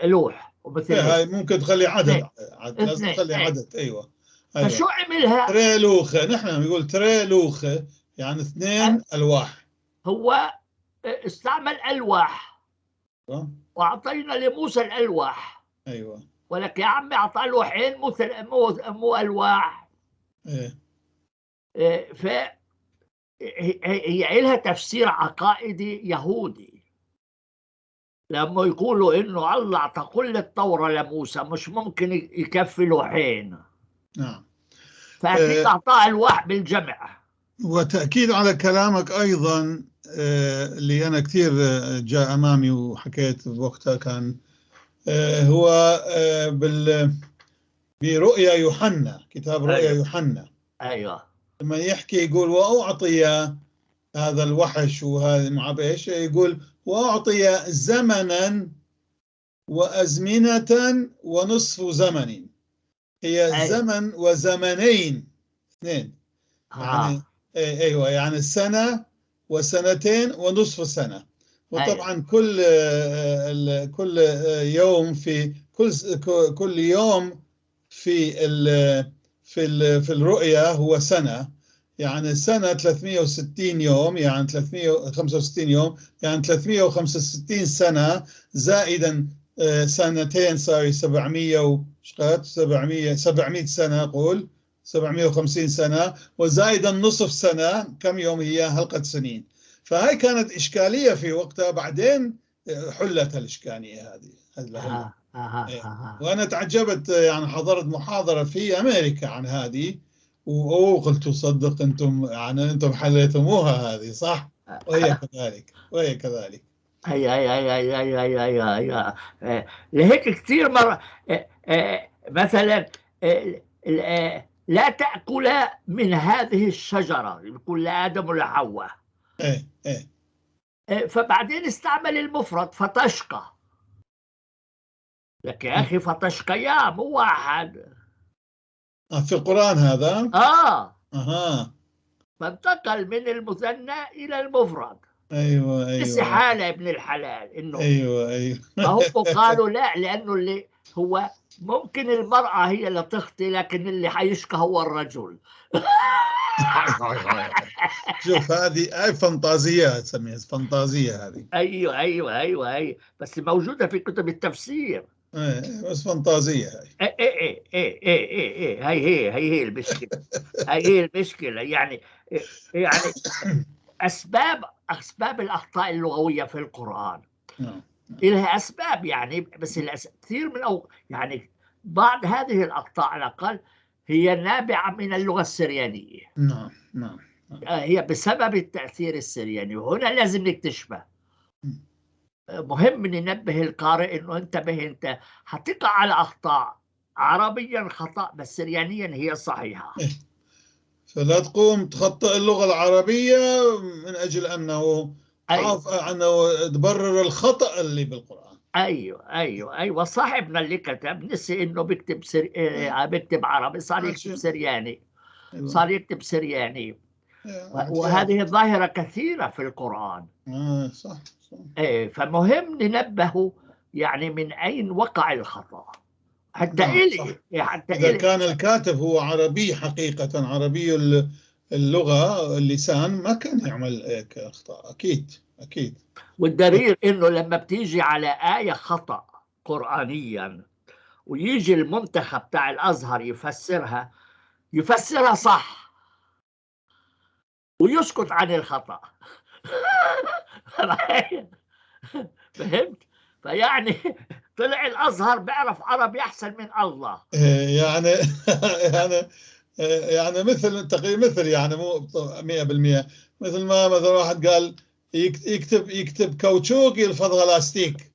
A: لوح.
B: ومثل هاي ممكن تخلي عدد، لازم تخلي عدد. أيوة.
A: أيوة. فشو عملها؟
B: تري لوخة، نحن بنقول تري لوخة يعني اثنين ألواح.
A: هو استعمل ألواح. وأعطينا لموسى الألواح.
B: أيوة.
A: ولك يا عمي أعطى لوحين مو ألواح.
B: إيه.
A: ف هي لها تفسير عقائدي يهودي لما يقولوا إنه الله أعطى كل التوراة لموسى، مش ممكن يكفي لوحين.
B: نعم.
A: فأكيد أعطاه ألواح بالجمع.
B: وتأكيد على كلامك أيضا اللي أنا كثير جاء أمامي وحكيت بوقتها، كان هو برؤيا يوحنا، كتاب رؤيا.
A: أيوة.
B: يوحنا.
A: أيوة.
B: لما يحكي يقول وأعطي هذا الوحش وهذا مع إيش، يقول وأعطي زمنا وأزمنة ونصف زمن. هي.
A: أيوة.
B: زمن وزمنين اثنين. يعني أيوة، يعني سنة وسنتين ونصف سنة. وطبعا.
A: أيوة.
B: كل يوم في كل يوم في ال في ال في الرؤيا هو سنة، يعني سنة 360 يوم، يعني 365 يوم، يعني 365 سنة زائدا سنتين، صار 700 وشقات 700 سنة، قول 750 سنة، وزائدا نصف سنة كم يوم هي هلقة سنين. فهي كانت إشكالية في وقتها، بعدين حلت الإشكالية هذه. إيه. وأنا تعجبت، يعني حضرت محاضرة في أمريكا عن هذه، وقلت صدق أنتم، يعني أنتم حليتموها هذه صح؟ وهي كذلك، وهي كذلك.
A: أي أي أي أي أي أي أي أي أي. لهيك كثير مرة مثلا لا تأكل من هذه الشجرة، يقول لآدم ولحواء.
B: إيه إيه.
A: فبعدين استعمل المفرد فتشقى. لك يا أخي فتشقى يا مو واحد.
B: في القرآن هذا؟
A: آه.
B: أها.
A: فانتقل من المثنى إلى المفرد.
B: أيوة أيوة.
A: بس حالة ابن الحلال إنه.
B: أيوة أيوة.
A: فهم قالوا لا، لأنه اللي هو ممكن المرأة هي اللي تخطي، لكن اللي حيشقى هو الرجل.
B: شوف هذه أي فانتازية، تسميها فانتازية هذه.
A: أيوة أيوة أيوة أيوة، بس موجودة في كتب التفسير.
B: إيه بس فانتازية هاي.
A: إيه إيه إيه إيه إيه إيه، هي هي هي المشكلة، هي هي المشكلة. يعني أسباب الأخطاء اللغوية في القرآن.
B: نعم.
A: لها أسباب يعني، بس كثير من أو يعني بعض هذه الأخطاء على الأقل هي نابعة من اللغة السريانية.
B: نعم نعم.
A: هي بسبب التأثير السرياني، وهنا لازم نكتشفها. مهم ننبه القارئ إنه انتبه، أنت حتقع على أخطاء عربيا خطأ، بس سريانيا هي صحيحة.
B: فلا تقوم تخطئ اللغة العربية من أجل أنه
A: أيوة.
B: أنه تبرر الخطأ اللي بالقرآن.
A: أيوة أيوة أيوة. صاحبنا اللي كتب نسي إنه بيكتب بيكتب عربي، صار يكتب سرياني.
B: أيوة.
A: صار يكتب سرياني. وهذه الظاهرة كثيرة في القرآن.
B: صح صح.
A: إيه، فمهم ننبهه يعني من أين وقع الخطأ حتى
B: نعم،
A: إلي حتى
B: إذا
A: إلي.
B: كان الكاتب هو عربي حقيقة، عربي اللغة اللسان، ما كان يعمل هيك أخطاء. أكيد أكيد.
A: والدليل إنه لما بتيجي على آية خطأ قرآنيا ويجي المنتخب تاع الأزهر يفسرها، يفسرها صح ويسكت عن الخطأ. فهمت؟ فيعني طلع الأزهر بيعرف عربي أحسن من الله.
B: يعني يعني يعني مثل تقريبا، مثل يعني مو 100%، مثل ما مثلا واحد قال يكتب كاوتشوك يلفظ غلاستيك.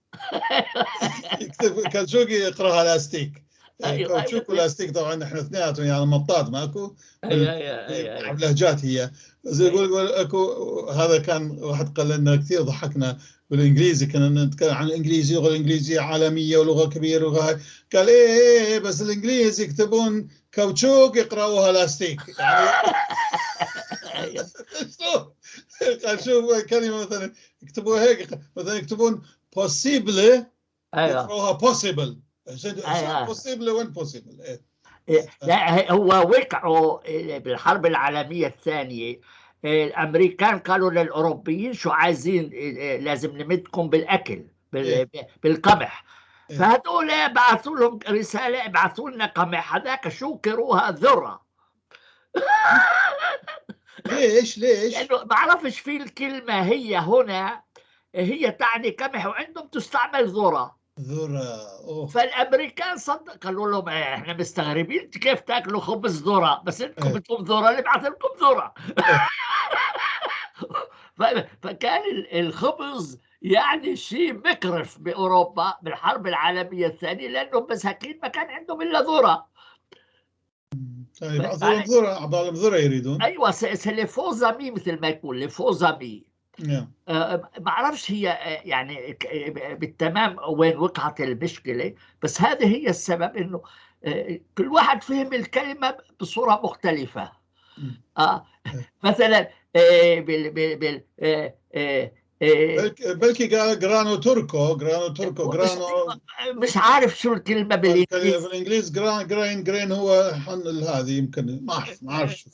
B: يكتب كاوتشوك يقراها لاستيك.
A: أيوة،
B: كاوتشوك
A: أيوة.
B: ولاستيك طبعا نحن اثنيناتهم يعني مطاط ماكو
A: ايوه ايوه ايوه ايوه
B: بلهجات هي. بس يقول اكو، هذا كان واحد قال لنا كثير ضحكنا بالانجليزي، كنا نتكلم عن الانجليزي، اللغة الانجليزية عالمية ولغة كبيرة ولغة هاي. قال ايه ايه إيه، بس الانجليز يكتبون كاوتشوك يقراوها لاستيك يعني.
A: أيوة.
B: شلون؟ قال شوف كلمة مثلا يكتبوها هيك، مثلا يكتبون possible
A: ايوه
B: يقراوها possible.
A: أيوة.
B: possible وين possible إيه.
A: إيه، لا هو وقعوا بالحرب العالمية الثانية، الأمريكان قالوا للأوروبيين شو عايزين، إيه، لازم نمدكم بالأكل
B: إيه.
A: بالقمح.
B: إيه.
A: فهذول بعثوا لهم رسالة ابعثوا لنا قمح، هذاك شو كروها ذرة.
B: ليش ليش؟
A: لأنه بعرفش في الكلمة هي هنا هي تعني قمح وعندهم تستعمل ذرة.
B: ذرة، اوه.
A: فالامريكان صدق قالوا لهم إيه، احنا مستغربين كيف تاكلوا خبز ذره، بس انتم
B: إيه.
A: بدكم ذره نبعث لكم ذره. فكان الخبز يعني شيء مقرف باوروبا بالحرب العالمية الثانية، لانهم مساكين ما كان عندهم الا ذره.
B: طيب يبعثوا لهم ذرة، عبالهم ذرة يريدون.
A: ايوه c'est les faux amis، مثل ما يقول les faux amis.
B: نعم.
A: ما اعرفش هي يعني بالتمام وين وقعت المشكلة، بس هذه هي السبب انه كل واحد فهم الكلمة بصورة مختلفة. مثلا بال بال بال
B: بلكي قال grano turco، grano turco، grano.
A: مش عارف شو الكلمة بالانجليزي.
B: بالانجليز grain grain grain هو حن هذه يمكن، ما اعرف، ما اعرف شو.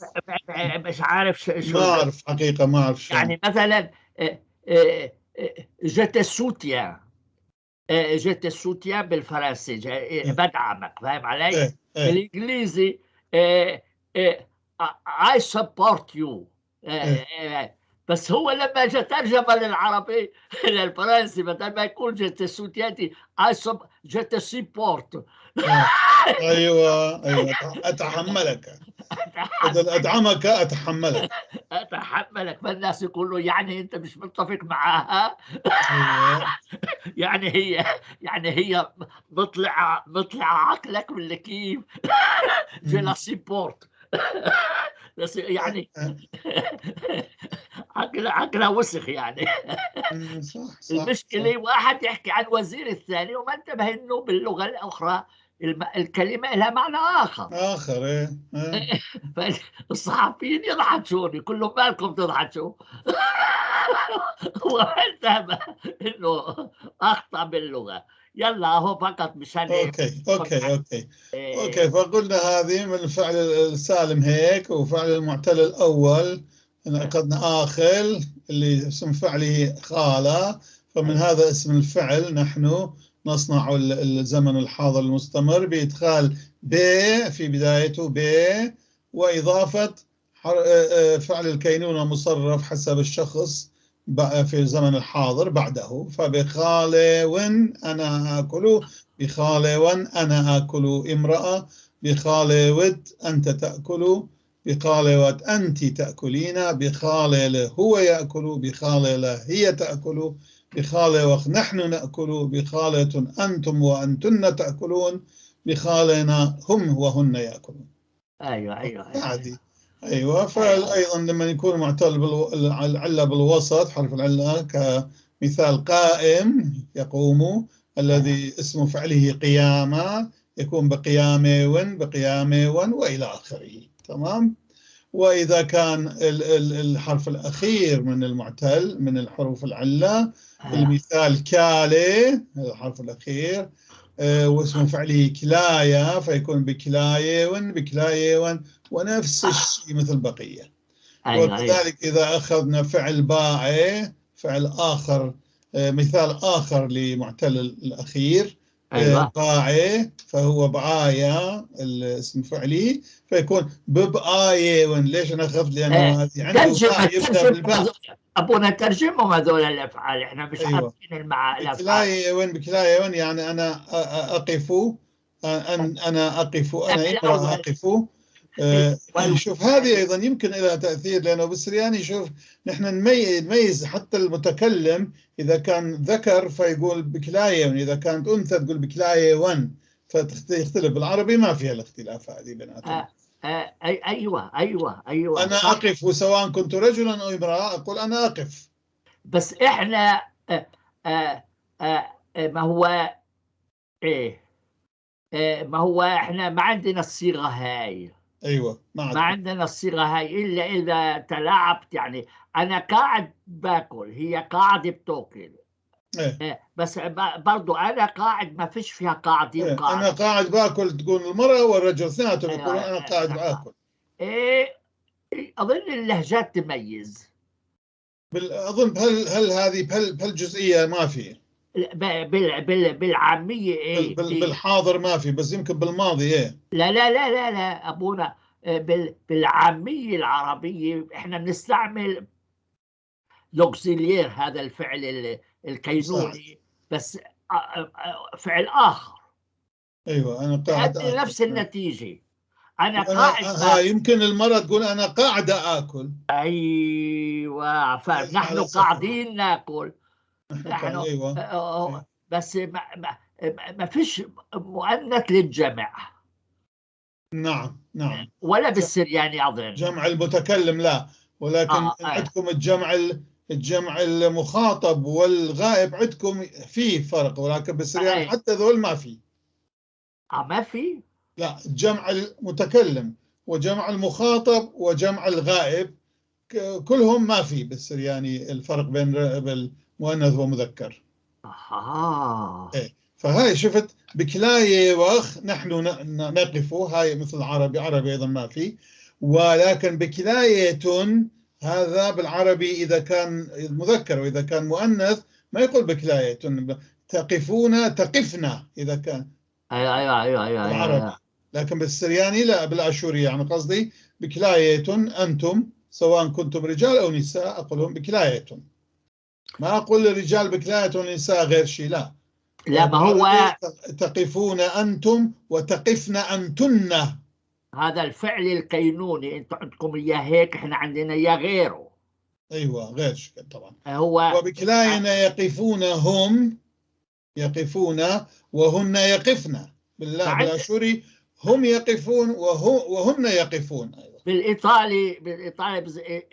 A: مش عارف شو.
B: ما اعرف حقيقة، ما اعرف شو.
A: يعني مثلا je te soutiens، je te soutiens بالفرنسي بدعمك، فاهم علي؟
B: إيه. إيه.
A: بالانجليزي I support you. بس هو لما جاء ترجمة للعربي للفرنسي بدل ما يقول je te soutiens I je te supporte.
B: ايوه، اتحملك بدل ادعمك، اتحملك.
A: اتحملك، فالناس يقولوا يعني انت مش متفق معاها. يعني هي مطلع عقلك ولا كيف؟ je la supporte بس يعني عقلها وسخ يعني.
B: صح.
A: المشكلة واحد يحكي عن وزير الثاني وما انتبه انه باللغة الاخرى الكلمة لها معنى اخر.
B: اخر، ايه إيه.
A: فالصحفيين يضحكون، يقول لهم مالكم تضحكوا؟ هو انتبه انه اخطا باللغه. يلا هو فقط مشان
B: okay.
A: إيه.
B: okay، فقلنا هذه من الفعل السالم هيك، وفعل المعتل الاول اخذنا اخل اللي اسم فعله خالة، فمن هذا اسم الفعل نحن نصنع الزمن الحاضر المستمر بإدخال ب في بدايته ب وإضافة فعل الكينونة مصرف حسب الشخص في الزمن الحاضر بعده. فبخالون أنا آكل، بخالون أنا آكل امرأة، بخالود أنت تأكل، بخالوت أنت تأكلين، بخالل هو يأكل، بخالل هي تأكل، بخالوخ نحن نأكل، بخالة أنتم وأنتن تأكلون، بخالنا هم وهن يأكلون.
A: ايوه.
B: عادي، ايوه. فايضا لما يكون معتل العلة بالوسط، حرف العلة، كمثال قائم يقوم الذي اسم فعله قيامة، يكون بقيامة ون، بقيامة ون، والى اخره، تمام. واذا كان الحرف الاخير من المعتل من الحروف العله، المثال كالي، هذا الحرف الاخير واسم فعله كلايا، فيكون بكلاية ون، بكلاية ون، ونفس الشيء مثل بقية. وكذلك إذا أخذنا فعل باعي، فعل آخر، مثال آخر لمعتل الأخير، باعي، فهو بعايا الاسم فعلي، فيكون ببآية ون. ليش أنا خفت؟ لأنه هذه عنده
A: ترجم
B: باء يبدأ
A: ترجم
B: بالباء.
A: ابونا ترجمهم هذول الافعال، احنا مش عارفين الافعال.
B: بكلاية ون، بكلاية ون، يعني أنا أقف، أن أنا أقف، أنا
A: لا،
B: امرأة
A: لا.
B: أقف. شوف هذه أيضا يمكن لها تأثير، لأنه بالسرياني شوف نحن نميز حتى المتكلم، إذا كان ذكر فيقول بكلاية، إذا كانت أنثى تقول بكلاية ون، فتختلف. بالعربي ما فيها الاختلاف هذه بيناتهم.
A: أيوة أيوة أيوة،
B: أنا
A: صح.
B: أقف سواء كنت رجلا أو امرأة، أقول أنا أقف.
A: بس إحنا ما هو إيه، ما هو إحنا ما عندنا الصيغة هاي.
B: أيوة، ما
A: ما
B: عندنا.
A: عندنا الصيغة هاي إلا إذا تلاعبت. يعني أنا قاعد باكل، هي قاعدة بتاكل.
B: إيه.
A: بس برضو أنا قاعد، ما فيش فيها قاعدين.
B: إيه.
A: قاعد.
B: أنا قاعد باكل، تقول المرأة والرجل اثنيناتهم
A: أيوة،
B: يقولون أنا قاعد باكل.
A: إيه، أظن اللهجات تميز.
B: أظن هل هذه بهالجزئية ما في.
A: بالعامية إيه، في.
B: بالحاضر ما في، بس يمكن بالماضي إيه.
A: لا، لا، لا، لا، لا، أبونا، بالعامية العربية إحنا بنستعمل l'auxiliaire، هذا الفعل الكينوني، بس فعل آخر.
B: أيوة، أنا قاعد
A: تؤدي
B: آكل.
A: نفس النتيجة. أنا قاعد باكل.
B: يمكن المرأة تقول أنا قاعدة آكل.
A: أيوة، فنحن
B: هذا صح.
A: قاعدين ناكل.
B: نحن
A: نحن
B: قاعدين، أيوة.
A: بس ما فيش مؤنث للجمع.
B: نعم، نعم.
A: ولا بالسرياني أظن.
B: جمع المتكلم لا، ولكن عندكم الجمع المخاطب والغائب عندكم فيه فرق، ولكن بالسرياني حتى ذول ما في.
A: ما في؟
B: لا، جمع المتكلم وجمع المخاطب وجمع الغائب كلهم ما في بالسرياني الفرق بين المؤنث ومذكر. إيه. فهاي شفت بكلاية واخ نحن نقف، هاي مثل العربي، عربي أيضا ما في، ولكن بكلاية هذا بالعربي إذا كان مذكر، وإذا كان مؤنث ما يقول بكلاية، تقفون تقفنا إذا كان.
A: أيوة، أيوة، أيوة، أيوة، أيوة،
B: بالعربي.
A: أيوة.
B: لكن بالسرياني لا، بالأشوري يعني قصدي بكلاية أنتم سواء كنتم رجال أو نساء أقولهم بكلاية، ما أقول للرجال بكلاية والنساء غير شيء، لا.
A: لا، ما هو
B: بالعربي تقفون أنتم وتقفن أنتن.
A: هذا الفعل الكينوني أنتم عندكم إياه هيك، إحنا عندنا إياه غيره.
B: أيوة، غير شكل طبعا.
A: هو
B: وبكلاينا يقفون هم يقفون وهن يقفن. بالله بالأشوري هم يقفون وهن يقفون. أيوة.
A: بالإيطالي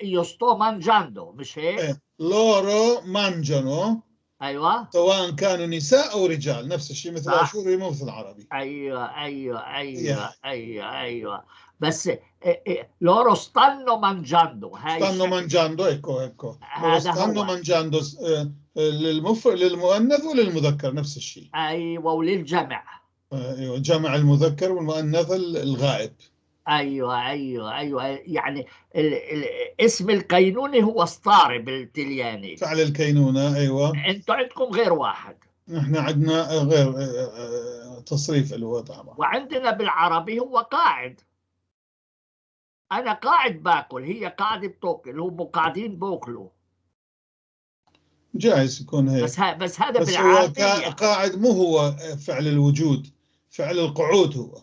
A: io sto mangiando، مش هيك؟
B: إيه. loro mangiano.
A: أيوة.
B: سواء كانوا نساء أو رجال نفس الشيء، مثل الأشوري مو مثل العربي.
A: أيوة، أيوة، أيوة، أيوة، أيوة. بس loro stanno mangiando. هاي
B: stanno
A: الشكل.
B: mangiando، ecco، ecco.
A: هذا
B: loro stanno
A: هو.
B: mangiando، للمؤنث وللمذكر نفس الشيء.
A: أيوة، وللجمع.
B: أيوة، جمع المذكر والمؤنث الغائب.
A: أيوة، أيوة، أيوة. يعني اسم الكينوني هو stare بالتلياني.
B: فعل الكينونة، أيوة.
A: أنتوا عندكم غير واحد.
B: نحن عندنا غير تصريف اللي هو طبعا.
A: وعندنا بالعربي هو قاعد. أنا قاعد باكل، هي قاعدة بتاكل، هم قاعدين باكلوا.
B: جائز يكون هيك.
A: بس هذا
B: بس هو
A: بالعربية.
B: قاعد مو هو فعل الوجود، فعل القعود هو.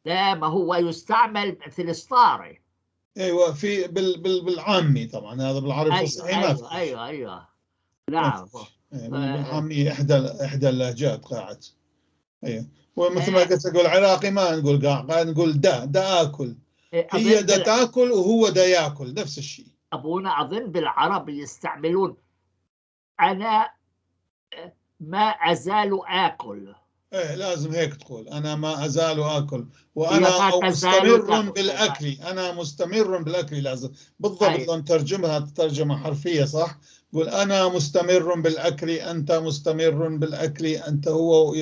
A: لا، ما هو يستعمل مثل stare.
B: أيوة، في بالعامي طبعا، هذا بالعربي الفصيح ما في.
A: أيوة، أيوة.
B: ما
A: نعم.
B: في. إيه، بالعامية إحدى اللهجات قاعد. أيوة. ومثل ما قلت أقول عراقي ما نقول قاعد، قاعد نقول دا آكل.
A: إيه،
B: هي
A: أظن
B: دا تاكل وهو دا ياكل، نفس الشيء.
A: أبونا أظن بالعربي يستعملون أنا ما أزال آكل.
B: إيه، لازم هيك تقول، أنا ما أزال آكل، وأنا
A: هي ما
B: أو
A: تزال
B: مستمر
A: تأكل.
B: بالأكل، أنا مستمر بالأكل، لازم بالضبط.
A: أيوة.
B: لو نترجمها ترجمة حرفية صح، قول أنا مستمر بالأكل، أنت مستمر بالأكل، أنت هو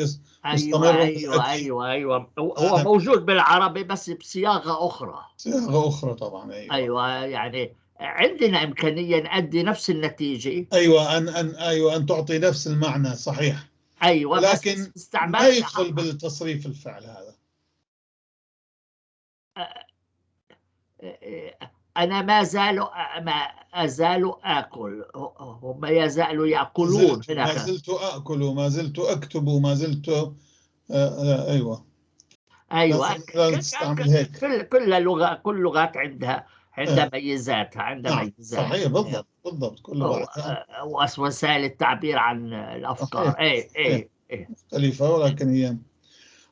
B: مستمر بالأكل.
A: أيوة، أيوة. هو
B: أنا
A: موجود بالعربي بس بصياغة أخرى.
B: صياغة أخرى طبعا، أيوة.
A: أيوة، يعني عندنا إمكانية نأدي نفس النتيجة.
B: أيوة، أن تعطي نفس المعنى، صحيح.
A: أيوة، بس
B: لكن ما
A: استعملنا
B: يدخل بالتصريف الفعل هذا.
A: أنا ما أزال آكل، هم يزالوا يأكلون هناك.
B: ما زلت آكل، ما زلت أكتب، ما زلت، أيوة.
A: ايوه.
B: لازم تستعمل هيك.
A: كل لغة، كل لغات عندها ميزاتها، عندها
B: نعم.
A: ميزات.
B: صحيح، بالضبط بالضبط، كل لغة
A: وسائل التعبير عن الافكار ايه ايه ايه
B: مختلفة، ولكن هي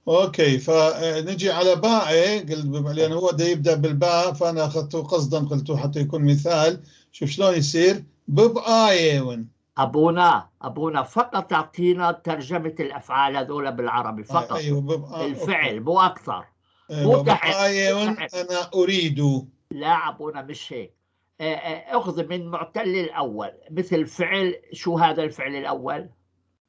B: okay. فنجي على باء، قلت لانه هو بده يبدا بالباء، فانا اخذته قصدا قلته حتى يكون مثال. شوف شلون يصير ببآيون.
A: ابونا فقط اعطينا ترجمه الافعال هذول بالعربي فقط.
B: ايوه ببقى
A: الفعل مو اكثر.
B: أيوة.
A: مو تحت.
B: ببآيون انا اريد.
A: لا ابونا مش هيك. اخذ من معتل الاول مثل فعل، شو هذا الفعل الاول؟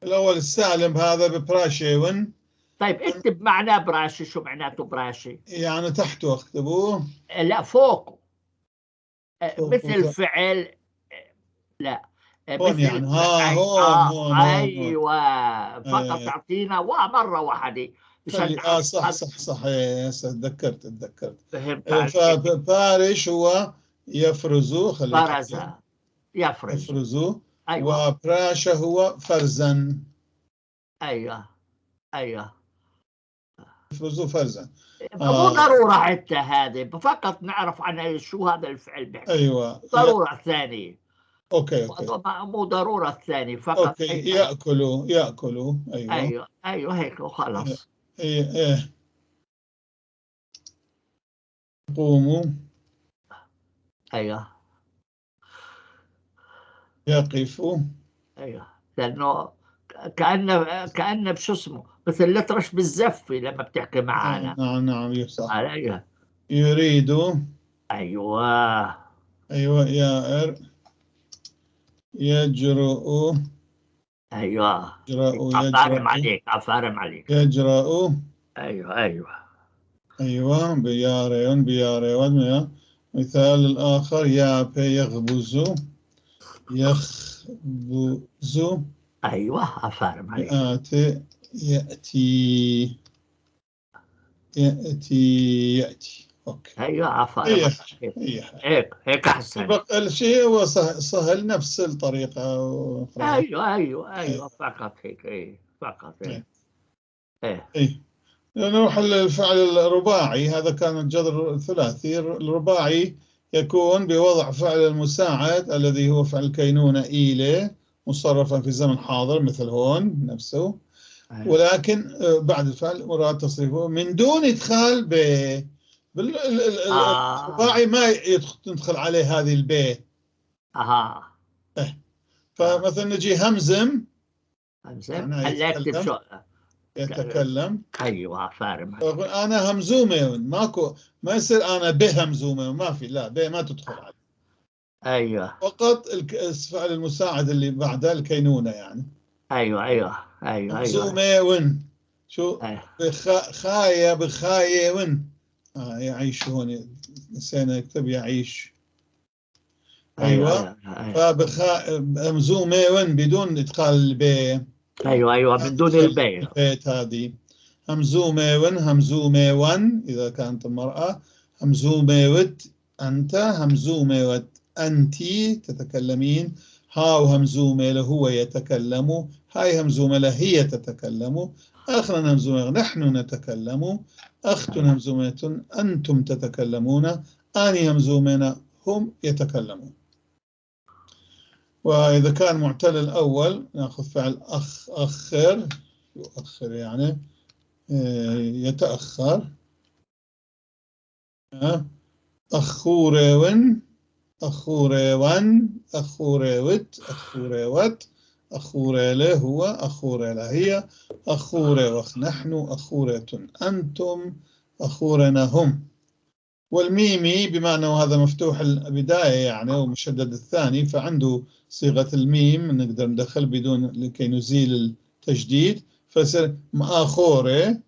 B: الاول السالم هذا ببراشيون.
A: طيب اكتب معناه براشي، شو معناته براشي؟
B: يعني تحته اكتبوه؟
A: لا فوقه. مثل فعل، لا
B: هون يعني ها هون هون.
A: ايوه فقط تعطينا ومرة واحدة.
B: صح صح صح، تذكرت تذكرت.
A: فهمت.
B: فبارش هو يفرز،
A: فرز يفرز
B: يفرز. أيوة. وبراشة هو فرزا.
A: ايوه ايوه،
B: يفرز فرزا.
A: مو ضرورة حتى هذه، فقط نعرف عن شو هذا الفعل بيحكي.
B: ايوه
A: ضرورة الثانية.
B: okay okay،
A: مو ضرورة الثانية فقط.
B: okay. ياكلوا ياكلوا. ايوه
A: ايوه ايوه هيك وخلص.
B: ايه ايه يقوموا.
A: ايوه
B: يقفوا.
A: ايوه، لانه كأنه بشو اسمه مثل الأطرش بالزفة لما بتحكي معنا.
B: نعم نعم صح.
A: ايوه
B: يريد.
A: ايوه
B: ايوه يائر يجرؤ.
A: ايوه
B: يجرؤ.
A: عفارم عليك، عفارم عليك.
B: يجرؤ.
A: ايوه ايوه
B: ايوه بياريون بياريون. مثال الآخر يابي يخبز يخبز.
A: ايوه عفارم عليك.
B: يأتي يأتي يأتي يأتي. okay
A: ايوه عفارم عليك. هيك هيك احسن.
B: الشيء هو سهل، نفس الطريقة.
A: ايوه ايوه ايوه فقط هيك. ايه فقط هيك. ايه
B: ايه. نروح للفعل الرباعي. هذا كان الجذر الثلاثي. الرباعي يكون بوضع فعل المساعد الذي هو فعل كينونة إيلي مصرفا في زمن حاضر مثل هون نفسه، ولكن بعد الفعل مراد تصريفه من دون إدخال ب الرباعي ما يدخل عليه هذه الب. فمثلا نجي همزم.
A: همزم هلا اكتب شو
B: يتكلم.
A: ايوه فارم.
B: انا همزومه، ماكو، ما يصير انا بهمزومه، ما في، لا ب ما تدخل عليه.
A: ايوه
B: فقط الفعل المساعد اللي بعده الكينونه يعني.
A: ايوه ايوه ايوه
B: همزومه ون شو.
A: أيوة.
B: بخايه بخايه ون. يعيش هون نسينا نكتب يعيش. ايوه, أيوة. فبخا همزومه ون بدون ادخال الب.
A: ايوه ايوه من دون البيت.
B: البيت هذه همزومه ون همزومه ون اذا كانت المراة، همزومه وت انت، همزومه وت انت تتكلمين، هاو همزومه له هو يتكلم، هاي همزومه له هي تتكلم، اخرا همزومه نحن نتكلم، اخت همزومه انتم تتكلمون، اني همزومنا هم يتكلمون. وإذا كان معتل الأول نأخذ فعل أخ أخر، يؤخر يعني يتأخر. أخورون أخورون أخوروت أخوروت أخوريله هو أخوريله هي أخوروخ نحن أخورة أنتم أخورنا هم. والميمي بما أنه هذا مفتوح البداية يعني ومشدد الثاني، فعنده صيغة الميم نقدر ندخل بدون لكي نزيل التشديد، فيصير مآخورة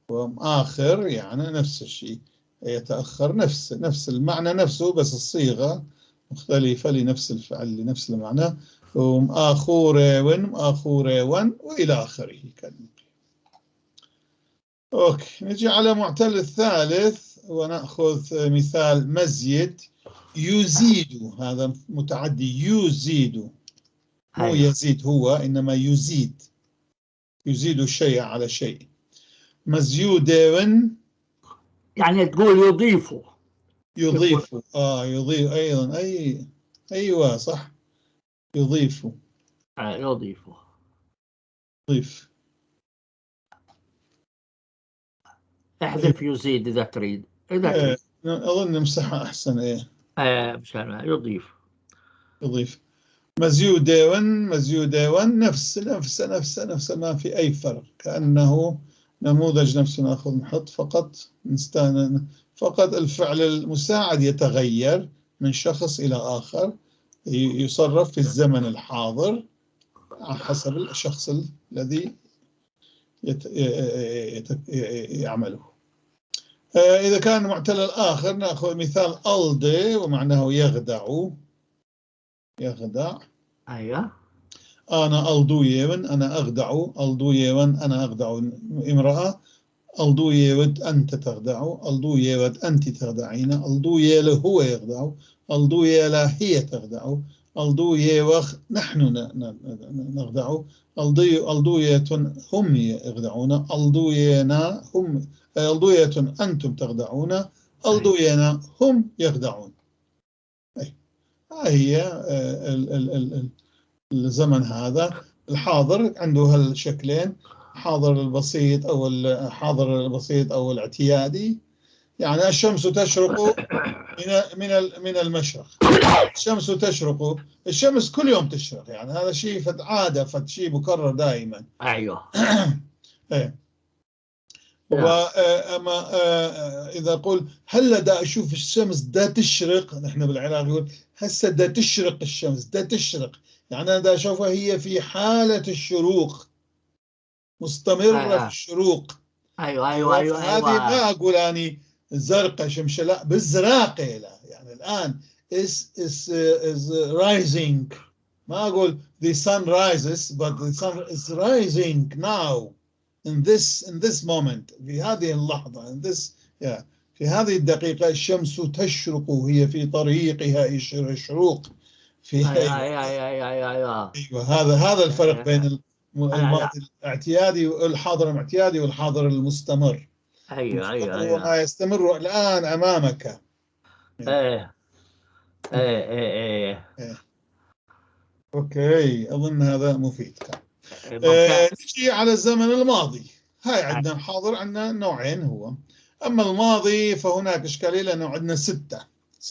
B: ومآخر يعني نفس الشيء، يتأخر نفس المعنى نفسه بس الصيغة مختلفة لنفس الفعل لنفس المعنى. ومآخورة ون مآخورة ون وإلى آخره. okay نجي على معتل الثالث ونأخذ مثال مزيد. يزيد، هذا متعدي، يزيد مو يزيد هو، إنما يزيد، يزيد شيء على شيء. مزيودون
A: يعني تقول يضيفوا.
B: يضيف، يضيف أيضا، أي أيوة صح، يضيف.
A: يضيف.
B: يضيف.
A: احذف يزيد إذا تريد، إذا تريد.
B: أظن نمسحها أحسن. إيه
A: مشان يضيف.
B: يضيف. مزيودون، مزيودون، نفس نفس نفس نفس، ما في أي فرق، كأنه نموذج نفسه، نأخذ نحط فقط فقط الفعل المساعد يتغير من شخص إلى آخر، يصرف في الزمن الحاضر حسب الشخص الذي يعمله. إذا كان معتل الآخر نأخذ مثال ألدي ومعناه يخدع. يخدع.
A: أيوة.
B: أنا ألدويون، أنا أخدع. ألدويون، أنا أخدع امرأة. ألدويوت، أنت تخدع. ألدويوت، أنت تخدعين. ألدويل، هو يخدع. ألدويلا، هي تخدع. ألدويوخ، نحن نخدع. ألدوية، هم يخدعون. ألدوينا، هم. ألدوية، أنتم تخدعون. ألدوينا، هم يخدعون. أي هي الزمن هذا الحاضر عنده هالشكلين، حاضر البسيط أو الحاضر البسيط أو الاعتيادي. يعني الشمس تشرق من من المشرق، الشمس تشرق، الشمس كل يوم تشرق، يعني هذا شيء فد عادة، فد شيء مكرر دائما.
A: أيوه.
B: إيه. وأما إذا أقول هلا دا أشوف الشمس دا تشرق، نحن بالعراق نقول هسه دا تشرق الشمس، دا تشرق، يعني أنا دا أشوفها هي في حالة الشروق، مستمرة في الشروق.
A: أيوه أيوه أيوه.
B: هذه ما أقول أني زرقاء شمس، لا، بالزراقة، لا، يعني الآن is rising، ما أقول the sun rises but the sun is rising now in this moment، في هذه اللحظة، in this yeah، في هذه الدقيقة الشمس تشرق، هي في طريقها الشروق في
A: أيوه أيوه أيوه أيوه.
B: أيوه، هذا الفرق بين الماضي الاعتيادي والحاضر الاعتيادي والحاضر المستمر.
A: أيوه أيوه أيوه.
B: ما يستمر الآن أمامك.
A: إيه إيه إيه
B: إيه. okay، أظن هذا مفيد كان. نجي على الزمن الماضي. هاي عندنا الحاضر، عندنا نوعين هو. أما الماضي فهناك إشكالية لأنه عندنا ست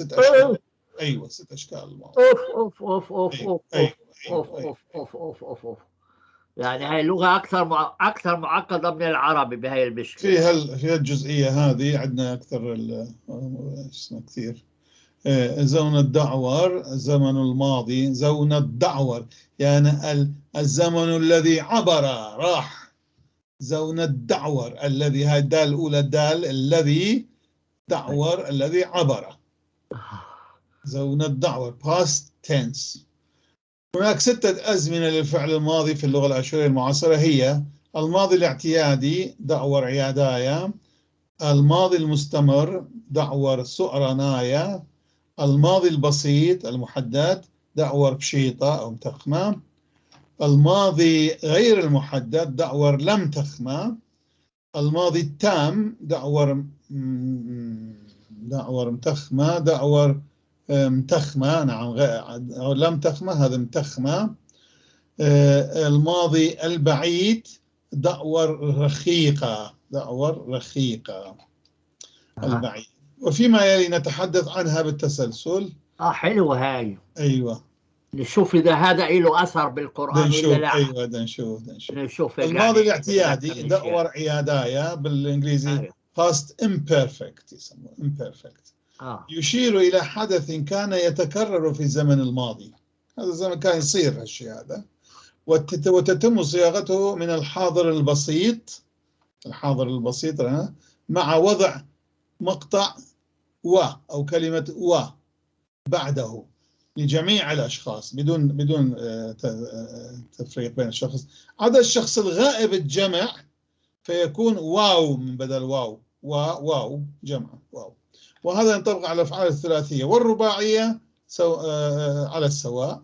B: أشكال. أيوة، 6 أشكال الماضي.
A: أوف أوف أوف أوف أوف أوف أوف أوف أوف أوف أوف. يعني هاي اللغة أكثر معقدة من العربي بهاي المشكلة.
B: في هالجزئية هذه عندنا أكثر اسمه كثير. زمن الدعور، زمن الماضي، زمن الدعور يعني الزمن الذي عبر، راح. زون الدعور الذي، هاي الدال الأولى، الدال الذي دعور، الذي عبر. زون الدعور past tense. هناك 6 أزمنة للفعل الماضي في اللغة الآشورية المعاصرة، هي الماضي الاعتيادي دعور عيادايا، الماضي المستمر دعور سؤرنايا، الماضي البسيط المحدد دعور بشيطة أو متخمة، الماضي غير المحدد دعور لم تخمة، الماضي التام دعور متخمة، دعور متخمة، نعم لم تخمة، هذا متخمة. الماضي البعيد دعور رخيقة، دعور رخيقة البعيد. وفيما يلي نتحدث عنها بالتسلسل.
A: حلو هاي.
B: ايوه،
A: نشوف اذا هذا له اثر بالقران ولا لا.
B: ايوه، نشوف نشوف. الماضي الاعتيادي دور عيادايا بالانجليزي. أيوة. past imperfect يسموه imperfect. يشير الى حدث كان يتكرر في الزمن الماضي، هذا الزمن كان يصير هالشيء هذا، وتتم صياغته من الحاضر البسيط، الحاضر البسيط مع وضع مقطع و أو كلمة و بعده لجميع الأشخاص بدون تفريق بين الشخص، عدا الشخص الغائب الجمع فيكون واو من بدل واو، واو جمع واو. وهذا ينطبق على الأفعال الثلاثية والرباعية على السواء،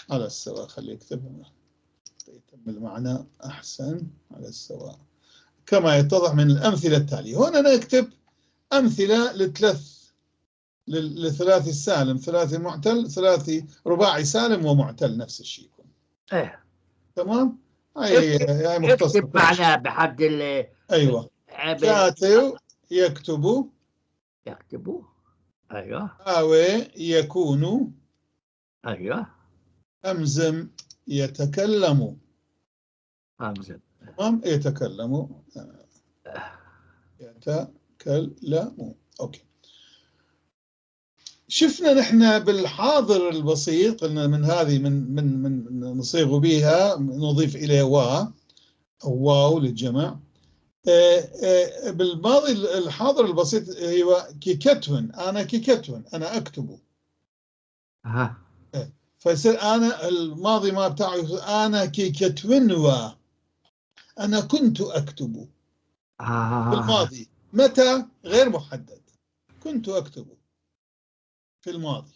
B: على السواء. خليه يكتبها يتم المعنى أحسن، على السواء كما يتضح من الأمثلة التالية. هنا نكتب أمثلة للثلاثي السالم، ثلاثي معتل، ثلاثي رباعي سالم ومعتل نفس الشيء يكون.
A: ايه
B: تمام؟ هاي مختصرة.
A: اكتب معنا بحد ال
B: ايوه. كاتب يكتب.
A: يكتب. ايوه.
B: آوي يكون.
A: ايوه.
B: أمزم يتكلم.
A: أمزم.
B: تمام، يتكلم. يتكلم. okay. شفنا نحن بالحاضر البسيط قلنا من هذه من من من نصيغ بها نضيف اليه وا او واو للجمع. بالماضي الحاضر البسيط هو كيكتون، انا كيكتون، انا اكتب. فيصير انا الماضي ما بتاعه انا كيكتون و انا كنت اكتب. بالماضي متى غير محدد، كنت اكتب في الماضي.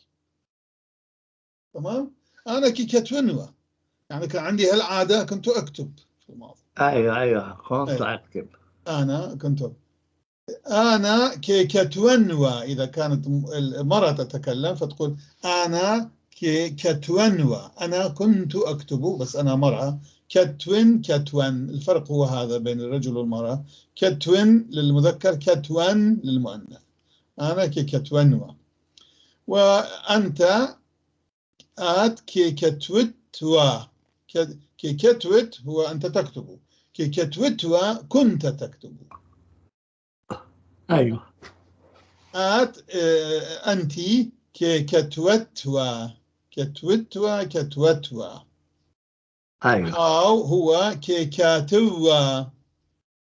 B: تمام؟ انا كيكتونوا، يعني كان عندي هالعاده، كنت اكتب في الماضي.
A: ايوه ايوه، كنت اكتب.
B: انا كنت انا كيكتونوا، اذا كانت المرأة تتكلم فتقول انا كيكتونوا، انا كنت اكتب، بس انا مرأة. كتون كتون، الفرق هو هذا بين الرجل والمرأة، كتون للمذكر، كتون للمؤنث. انا كيكتونوا. وأنت آت كيكتوتوا، كيكتوت هو أنت تكتب، كيكتوتوا كنت تكتب.
A: أيوه.
B: آت أنت كيكتوتوا، كتوتوا كتوتوا.
A: أيوه.
B: أو هو كيكاتوا،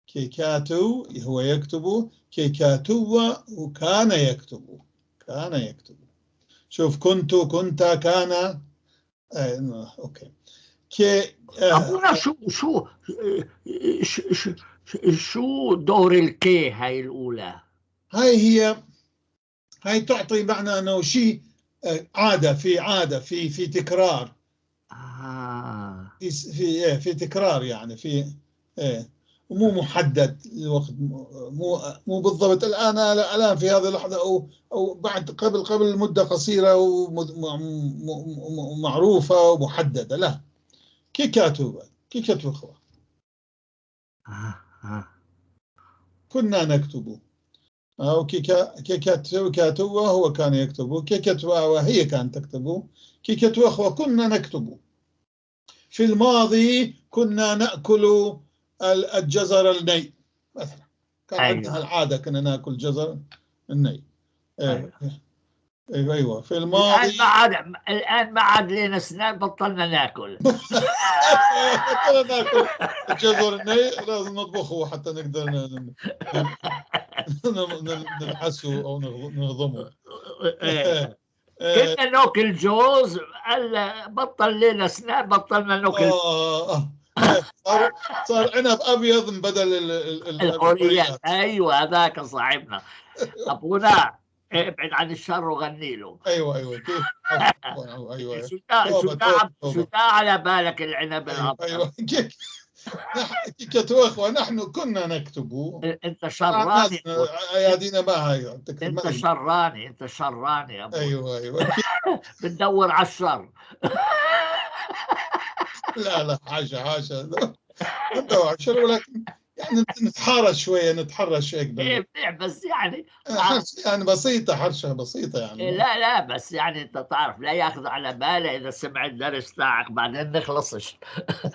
B: كيكاتو هو يكتب، كيكاتوا وكان يكتب، كان يكتب. شوف كنت كنت كان. okay. كي
A: أبونا شو شو شو شو دور الكي هاي الأولى؟
B: هاي هي، هاي تعطي معنى أنه شيء عادة، في عادة، في تكرار. في في تكرار، يعني في مو محدد الوقت، مو بالضبط الان الان في هذه اللحظة او بعد قبل مده قصيرة ومعروفة ومحددة. لا، كيكاتو كيكاتو اخوه كنا نكتب، او كيكاتو كاتو هو كان يكتب، كيكاتو وهي كانت تكتب، كيكاتو اخوه كنا نكتب. في الماضي كنا ناكل الجزر الني مثلا، كان عندنا العادة كنا ناكل جزر الني. أيوة. ايوه ايوه في الماضي.
A: الان ما عاد لنا اسنان، بطلنا ناكل.
B: بطلنا ناكل الجزر الني، لازم نطبخه حتى نقدر نلحسه او نهضمه.
A: كنا ناكل جوز، بطل لنا اسنان، بطلنا ناكل.
B: صار عنب ابيض بدل
A: الحوريات. ايوه هذاك صاحبنا ابونا، ابعد عن الشر وغني له.
B: ايوه ايوه كيف. ايوه
A: شو على بالك العنب الابيض؟
B: ايوه كيف كتوخوة نحن كنا نكتب.
A: انت شراني،
B: ايادينا ما هي.
A: انت شراني، انت شراني يا ابو.
B: ايوه ايوه
A: بتدور على الشر.
B: لا لا، حاشا حاشا، ندور على الشر، ولكن يعني نتحارش شوية، نتحرش هيك.
A: ايه بس يعني
B: يعني بسيطة، حرشه بسيطة يعني.
A: لا لا بس يعني انت تعرف لا ياخذ على باله اذا سمع الدرس تاعك بعدين نخلصش.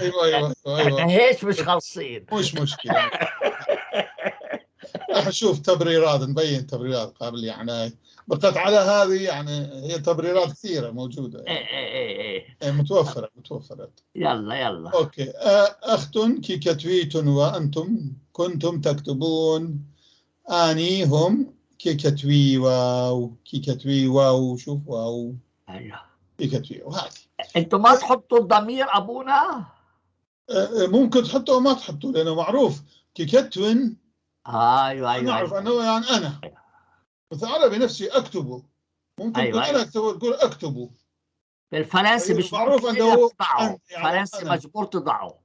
B: ايوه ايوه ايوه
A: احنا هيك مش خالصين.
B: مش مشكلة. راح نشوف تبريرات، نبين تبريرات قبل، يعني بقت على هذه، يعني هي تبريرات كثيرة موجودة يعني.
A: ايه ايه
B: متوفرة متوفرة.
A: يلا يلا
B: okay. اخت كيكتويت وانتم كنتم تكتبون، اني هم كيكتوي واو، كيكتوي واو، شوف واو.
A: ايوه
B: كيكتوي. وهذه
A: انتم ما تحطوا الضمير ابونا؟
B: ممكن تحطه وما تحطه، لانه معروف كيكتوين.
A: ايوه ايوه
B: نعرف انه يعني انا مثل عربي نفسي اكتبه، ممكن أيوة أيوة. انا اكتبه، تقول اكتبه.
A: بالفرنسي مش
B: معروف انه
A: يعني فرنسي مجبور تضعه.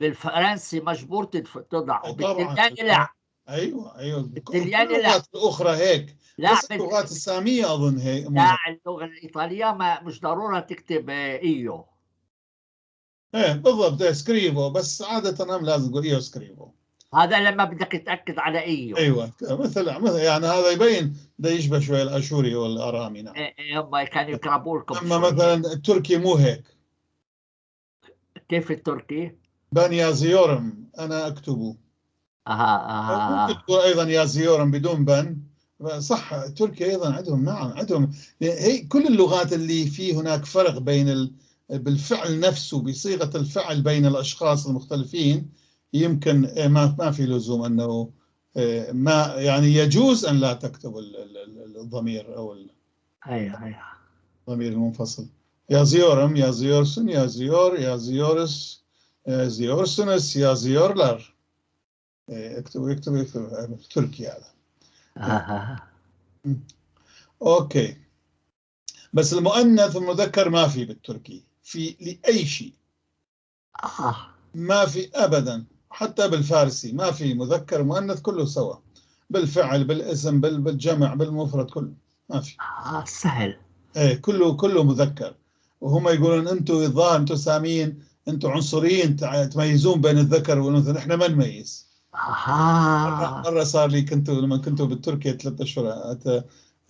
A: بالفرنسي مجبور تضعه، بالتاني لا.
B: ايوه ايوه، كل
A: الطلياني لا.
B: اللغات الاخرى هيك.
A: لا،
B: بس اللغات السامية اظن هيك.
A: لا، اللغة الايطالية ما مش ضرورة تكتب io.
B: ايه بالضبط، إيه scrivo، بس عادة هم لازم تقول io scrivo.
A: هذا لما بدك تتاكد على io.
B: ايوه، مثل يعني هذا يبين ده يشبه شوي الاشوري والارامي، نعم.
A: إيه، إيه، هم كانوا يقربوا لكم
B: اما
A: شوي.
B: مثلا التركي مو هيك.
A: كيف التركي؟
B: ben yazıyorum، انا اكتب. ممكن تقول ايضا yazıyorum بدون ben، صح. تركيا ايضا عندهم، نعم عندهم. هي كل اللغات اللي في هناك فرق بين بالفعل نفسه، بصيغة الفعل بين الاشخاص المختلفين، يمكن ما في لزوم انه ما يعني يجوز ان لا تكتب الضمير او
A: ايوه.
B: الضمير المنفصل. yazıyorum، yazıyorsun، yazıyor، yazıyoruz، yazıyorsunuz، yazıyorlar. اكتب اكتب اكتب، تركي هذا. Okay، بس المؤنث والمذكر ما في بالتركي في لاي شيء. ما في ابدا، حتى بالفارسي ما في مذكر مؤنث، كله سوا، بالفعل، بالاسم، بالجمع، بالمفرد، كله ما في.
A: سهل.
B: ايه، كله مذكر. وهم يقولون انتم الظاهر انتم ساميين، انتم عنصريين، تميزون بين الذكر والانثى، نحن ما نميز. مرة صار لي، كنت لما كنت بالتركيا 3 أشهر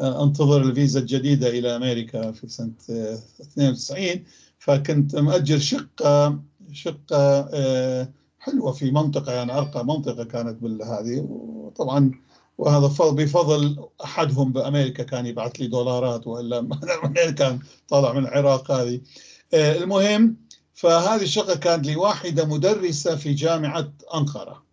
B: أنتظر الفيزا الجديدة إلى أمريكا في سنة 92، فكنت مأجر شقة حلوة في منطقة يعني أرقى منطقة كانت بالهذه، وطبعا وهذا بفضل أحدهم بأمريكا كان يبعث لي دولارات، وإلا من كان طالع من العراق هذه. المهم، فهذه الشقة كانت لواحدة مدرسة في جامعة أنقرة.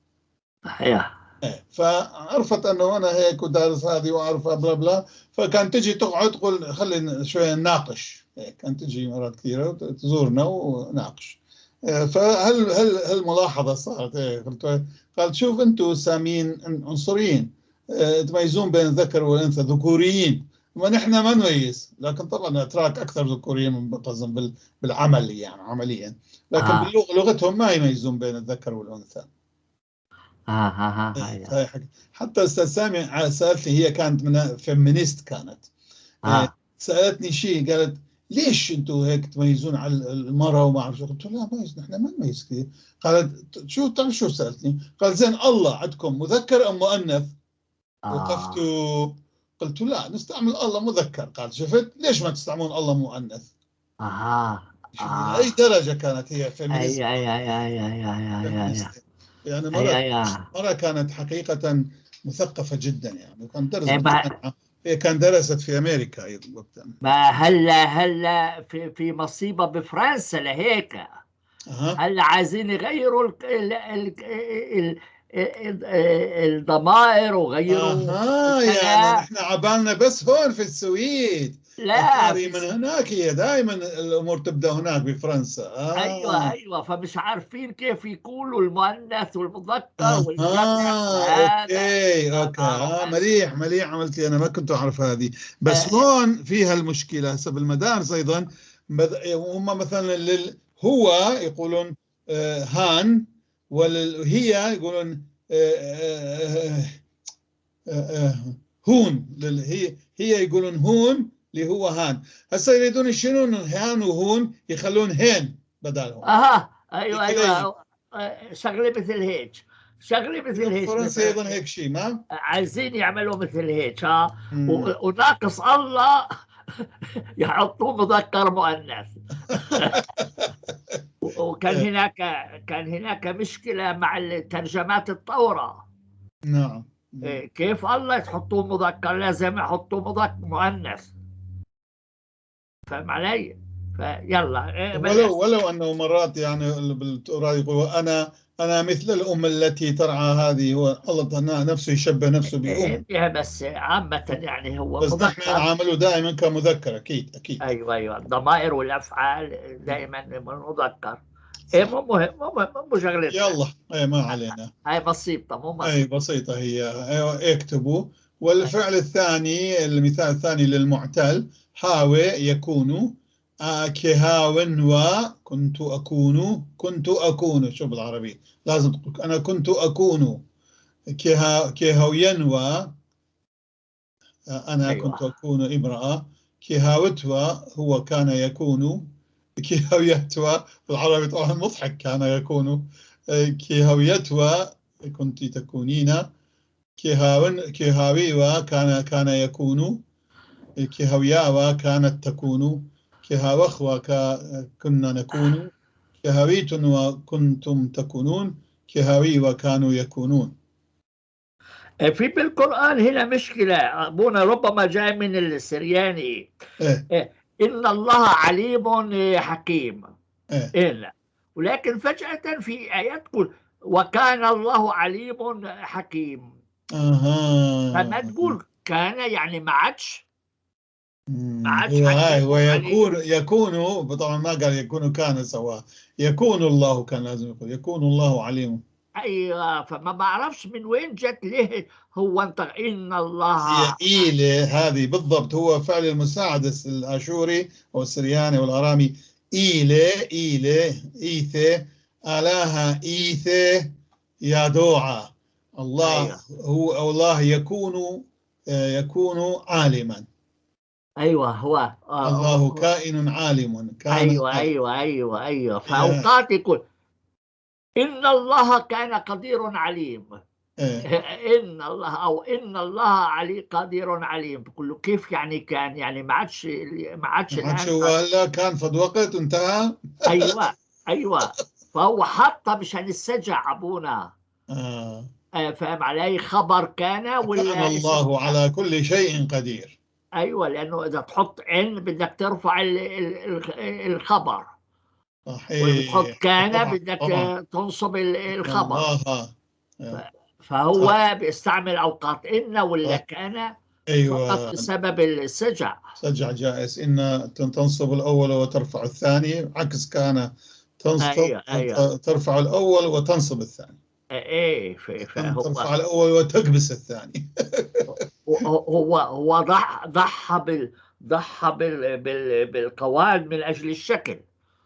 B: إيه، فعرفت انه انا هيك ودارس هذه واعرف blah blah، فكان تجي تقعد تقول خلينا شوية نناقش. إيه، كانت تجي مرات كثيرة تزورنا وناقش. إيه، فهل هل هالملاحظه صارت، إيه، قلت، قالت شوف انتم ساميين عنصريين، إيه، تميزون بين الذكر والانثى، ذكوريين، ونحن ما نميز. لكن طبعا الاتراك اكثر ذكوريين من قصدهم بالعمل يعني عمليا، لكن باللغة لغتهم ما يميزون بين الذكر والانثى.
A: أيوة.
B: حتى استاذ سامي سالتني، هي كانت من feminist كانت. سالتني شيء، قالت ليش انتم هيك تميزون على المراة وما اعرف شو؟ قلت لها لا، نحن ما نميز كثير. قالت شو؟ تعرف شو سالتني؟ قالت زين، الله عندكم مذكر ام مؤنث؟ وقفت، قلت لا، نستعمل الله مذكر. قال شفت، ليش ما تستعملون الله مؤنث؟ اي درجه كانت هي feminist.
A: اي.
B: يعني مرة كانت حقيقة مثقفة جدا يعني، وكان درست هي كان درست في أمريكا أيضا وقتها.
A: ما هلا في مصيبة بفرنسا لهيك. هلا عايزين يغيروا ال ال ال ال الضمائر وغيروا.
B: يعني نحن عبالنا بس هون في السويد.
A: لا.
B: من هناك، هي دائما الامور تبدا هناك بفرنسا.
A: ايوه، فمش عارفين كيف يقولوا المؤنث والمذكر والجمع.
B: Okay، مليح مليح عملتي، انا ما كنت اعرف هذه. بس هون فيها المشكلة هسه بالمدارس ايضا، هم مثلا هو يقولون han، وهي يقولون hon. هي يقولون hon اللي هو han. هسه يريدون يشيلون han و hon، يخلون hen بدالهم.
A: ايوه، شغله مثل هيك، شغله مثل هيك.
B: فرنسا ايضا هيك شيء ما
A: عايزين يعملوا مثل هيك، ها، وناقص الله يحطوه مذكر مؤنث. وكان هناك مشكلة مع ترجمات التوراة. كيف الله تحطوه مذكر؟ لازم يحطوه مذكر مؤنث، فاهم علي؟ فيلا إيه.
B: ولو انه مرات يعني بالتوراة يقول انا مثل الام التي ترعى هذه، هو الله نفسه يشبه نفسه بام.
A: إيه، بس عامة يعني هو
B: بس نحن نعامله دائما كمذكر، اكيد اكيد.
A: ايوه، الضمائر والافعال دائما مذكر. ايه، مو مهم، مو شغلتنا.
B: يلا، ايه، ما علينا.
A: هاي بسيطة، مو
B: بسيطة. اي بسيطة هي. أيوة، اكتبوا. والفعل الثاني، المثال الثاني للمعتل، هاوي يكون، كهاون، وكنت أكون، كنت أكون، شو بالعربي لازم تقول أنا كنت أكون. كيهوينوا أنا كنت أكون امرأة. كيهاوتوا هو كان يكون. كيهويتوا بالعربي طبعا مضحك، كان يكون. كيهويتوا كنت تكونين. كيهاويوا كان يكون. كيهوياوا كانت تكون. كيهاوخوا كنا نكون. كيهاويتن وكنتم تكونون. كيهاويوا كانوا يكونون.
A: في بالقرآن هنا مشكلة أبونا، ربما جاي من السرياني.
B: إيه؟
A: إن الله عليم حكيم.
B: إيه؟
A: إن، ولكن فجأة في آيات تقول وكان الله عليم حكيم. فما تقول كان، يعني ما عادش
B: هو يكون طبعا ما قال يكون، كان سواء يكون الله، كان لازم يقول يكون الله عليم.
A: ايوه، فما بعرفش من وين جت ليه هو انت ان الله
B: إيلة هذه بالضبط هو فعل المساعدة الاشوري او السرياني والارامي. إيلة إيلة إيثة آلاها إيثة يا دوعة. الله.
A: أيوة.
B: هو الله يكون عالما.
A: ايوه هو
B: الله كائن عالم كان.
A: ايوه ايوه ايوه ايوه. فاوقات يقول إن الله كان قدير عليم.
B: إيه؟
A: إن الله أو إن الله علي قدير عليم. بقول له كيف يعني كان؟ يعني ما عادش
B: ما عادش هو هلا كان فد وقت انتهى.
A: ايوه ايوه. فهو حطها مشان السجع ابونا. فاهم علي؟ خبر كان ولا
B: كان الله على كل شيء قدير.
A: ايوه، لانه اذا تحط ان بدك ترفع الخبر.
B: صحيح.
A: وتحط كان بدك تنصب الخبر. فهو بيستعمل اوقات ان ولا كان.
B: ايوه،
A: فقط بسبب السجع.
B: سجع جائز ان تنصب الاول وترفع الثاني، عكس كان تنصب.
A: أيوة. أيوة.
B: ترفع الاول وتنصب الثاني.
A: ايه، فهو
B: ترفع الاول وتكبس الثاني.
A: هو ضحى بالقواعد من اجل الشكل.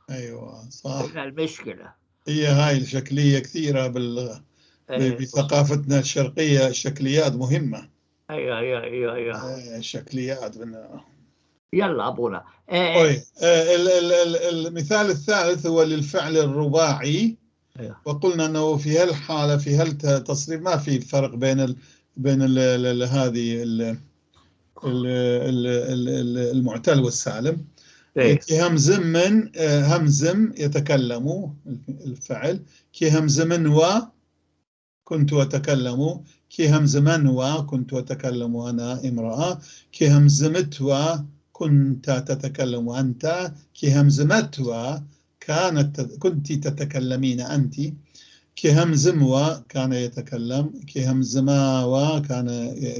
B: ايوه صح.
A: هنا المشكلة
B: هي هاي الشكليه كثيرة بثقافتنا الشرقية، الشكليات مهمة.
A: ايوه ايوه ايوه ايوه
B: الشكليات
A: يلا ابونا.
B: طيب المثال الثالث هو للفعل الرباعي.
A: أيوه.
B: وقلنا انه في هالحالة في هالتصريف ما في فرق بين ال هذه المعتل والسالم.
A: إيه.
B: همزم همزم يتكلم الفعل. كي همزمن و كنت أتكلم. كي همزمن و كنت أتكلم أنا امرأة. كي همزمت و كنت تتكلم أنت. كي همزمت و كنت تتكلمين أنت. كي همزم و كان يتكلم. كي همزما و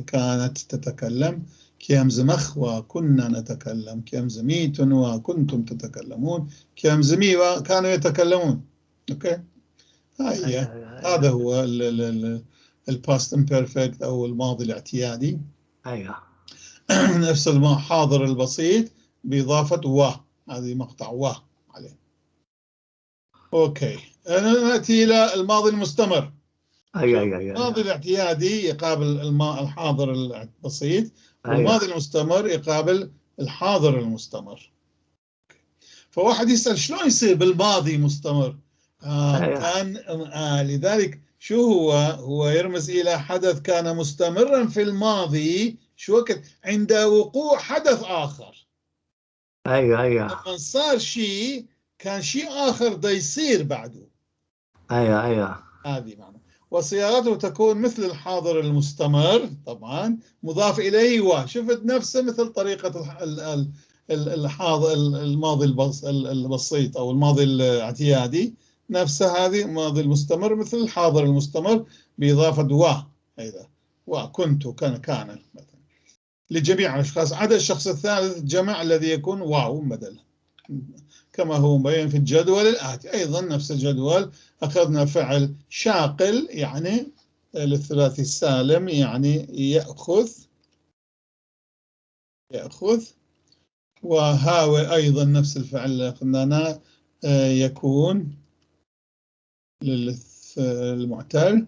B: كانت تتكلم. كي همزمخ وكنا نتكلم. كي همزميت وكنتم تتكلمون. كي همزمي وكانوا يتكلمون. okay، هاي هي. هذا هو ال past imperfect او الماضي الاعتيادي.
A: ايوه.
B: نفس الحاضر البسيط باضافة و، هذه مقطع و عليه. okay، ناتي الى الماضي المستمر.
A: ايوه ايوه ايوه.
B: الماضي الاعتيادي يقابل الحاضر البسيط. والماضي المستمر يقابل الحاضر المستمر. فواحد يسأل شلون يصير بالماضي مستمر؟ كان لذلك شو هو يرمز إلى حدث كان مستمرا في الماضي. شو وقت؟ عند وقوع حدث آخر.
A: ايوه ايوه.
B: لما صار شيء كان شيء آخر دا يصير بعده.
A: ايوه ايوه.
B: هذه معنى. وصياغته تكون مثل الحاضر المستمر طبعا مضاف إليه و. شفت نفسه مثل طريقة الحاضر الماضي البسيط أو الماضي الاعتيادي، نفسها هذه الماضي المستمر مثل الحاضر المستمر بإضافة و. أيضا وكنت كان مثلا لجميع الأشخاص عدا الشخص الثالث الجمع الذي يكون واو بدل، كما هو مبين في الجدول الآتي. أيضا نفس الجدول أخذنا فعل شاقل يعني للثلاثي السالم يعني يأخذ، وهاوي أيضا نفس الفعل اللي أخذناه يكون للمعتل.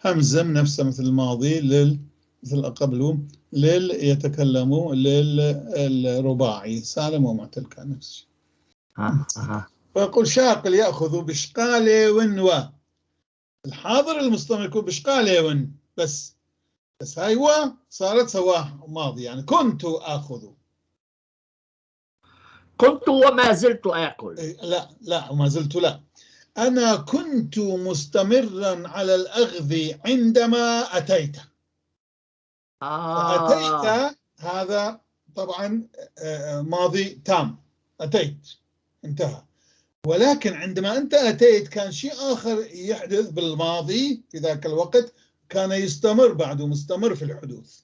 B: همزم نفسه مثل الماضي لل مثل قبله، لل يتكلم للرباعي سالم ومعتل كان نفس الشيء. فيقول شاقل يأخذ بشقالة ونوا. الحاضر المستمر يكون بشقالة ون بس، بس هاي و صارت سوا ماضي، يعني كنت آخذ.
A: كنت وما زلت آكل.
B: لا لا وما زلت، لا، أنا كنت مستمرا على الأخذ عندما أتيت. فأتيت هذا طبعا ماضي تام، أتيت انتهى. ولكن عندما أنت أتيت كان شيء آخر يحدث بالماضي في ذاك الوقت، كان يستمر بعده، مستمر في الحدوث.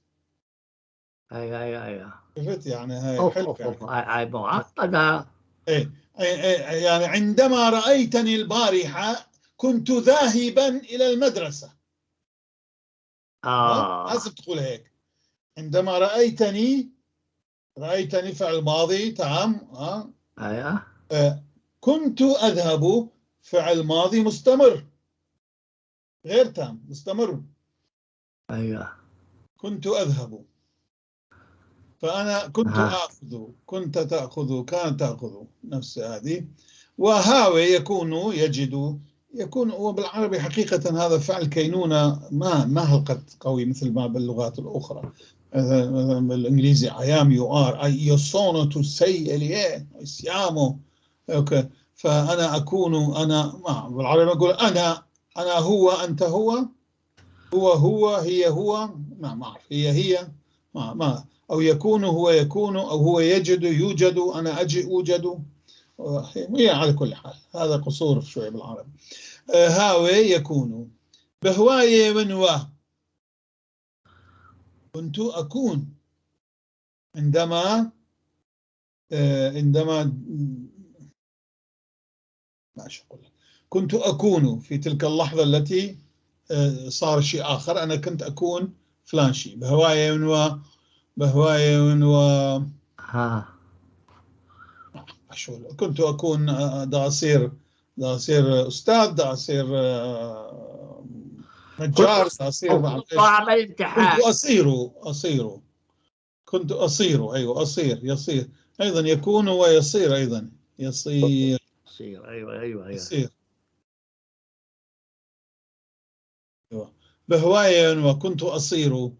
A: أي أي أي
B: شفت يعني هاي حلو يعني.
A: هاي معقدة.
B: إيه يعني عندما رأيتني البارحة كنت ذاهبا إلى المدرسة. لازم تقول هيك. عندما رأيتني، رأيتني فعل ماضي تام.
A: أيوه.
B: كنت أذهب فعل ماضي مستمر غير تام، مستمر.
A: أيوه.
B: كنت أذهب، فأنا كنت آخذ، كنت تأخذ، كان تأخذ، نفس هذه. وهاوي يكون يجد يكون. وبالعربي حقيقة هذا فعل كينونة ما هلقت قوي مثل ما باللغات الأخرى. مثلا بالإنجليزي I am you are I io sono tu sei egli è siamo. okay. فأنا أكون، أنا ما بالعربي نقول أنا، أنا هو، أنت هو، هو هو، هي هو، ما أعرف، هي هي، ما أو يكون هو يكون، أو هو يجد يوجد، أنا أجي أوجد. هي على كل حال هذا قصور شوي بالعربي. هاوي يكون بهواية ونوا. كنت أكون عندما عندما ما أقول، كنت أكون في تلك اللحظة التي صار شيء آخر، أنا كنت أكون فلان شيء. بهواية ونوا، بهواية ونوا. شو كنت أكون؟ دا أصير، دا أصير أستاذ، دا أصير نجار، دا أصير
A: امتحان.
B: كنت أصير، أصير، كنت أصير، أيوة أصير، يصير أيضا، يكون ويصير أيضا، يصير،
A: يصير، أيوة أيوة أيوة
B: يصير. أيوة. بهواية وكنت أصير،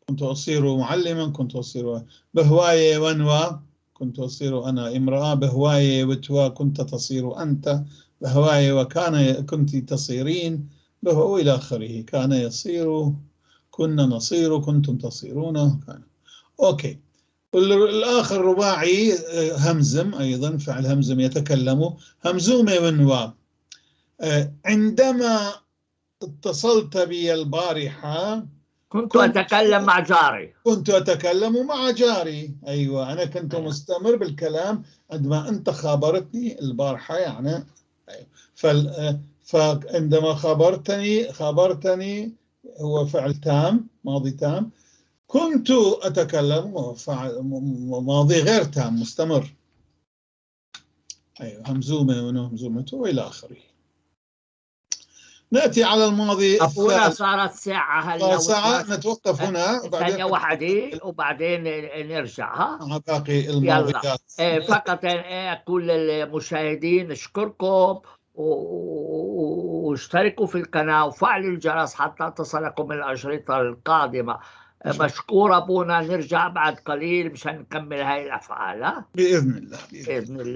B: كنت أصير معلما، كنت أصير بهواية ونوا، كنت أصير أنا امرأة. بهواية وتوا كنت تصير أنت. بهواية وكان كنت تصيرين. بهو إلى آخره. كان يصير، كنا نصير، كنتم تصيرون، كان. okay. الآخر رباعي همزم أيضا، فعل همزم يتكلم، همزومة ونوا. عندما اتصلت بي البارحة
A: كنت أتكلم مع جاري.
B: كنت أتكلم مع جاري، أيوة أنا كنت مستمر بالكلام عندما أنت خابرتني البارحة يعني. أيوة. فعندما خابرتني هو فعل تام، ماضي تام. كنت أتكلم فعل ماضي غير تام مستمر. أيوة همزومة ونهمزومة وإلى آخره. نأتي على الماضي.
A: أبونا صارت ساعة هلا،
B: ساعة نتوقف هنا
A: ثانية واحدة وبعدين نرجع. ها
B: مع باقي الماضيات.
A: فقط أقول للمشاهدين أشكركم واشتركوا في القناة وفعلوا الجرس حتى تصلكم الأشرطة القادمة. مشكور أبونا، نرجع بعد قليل مشان نكمل هاي الأفعال.
B: بإذن الله،
A: بإذن الله.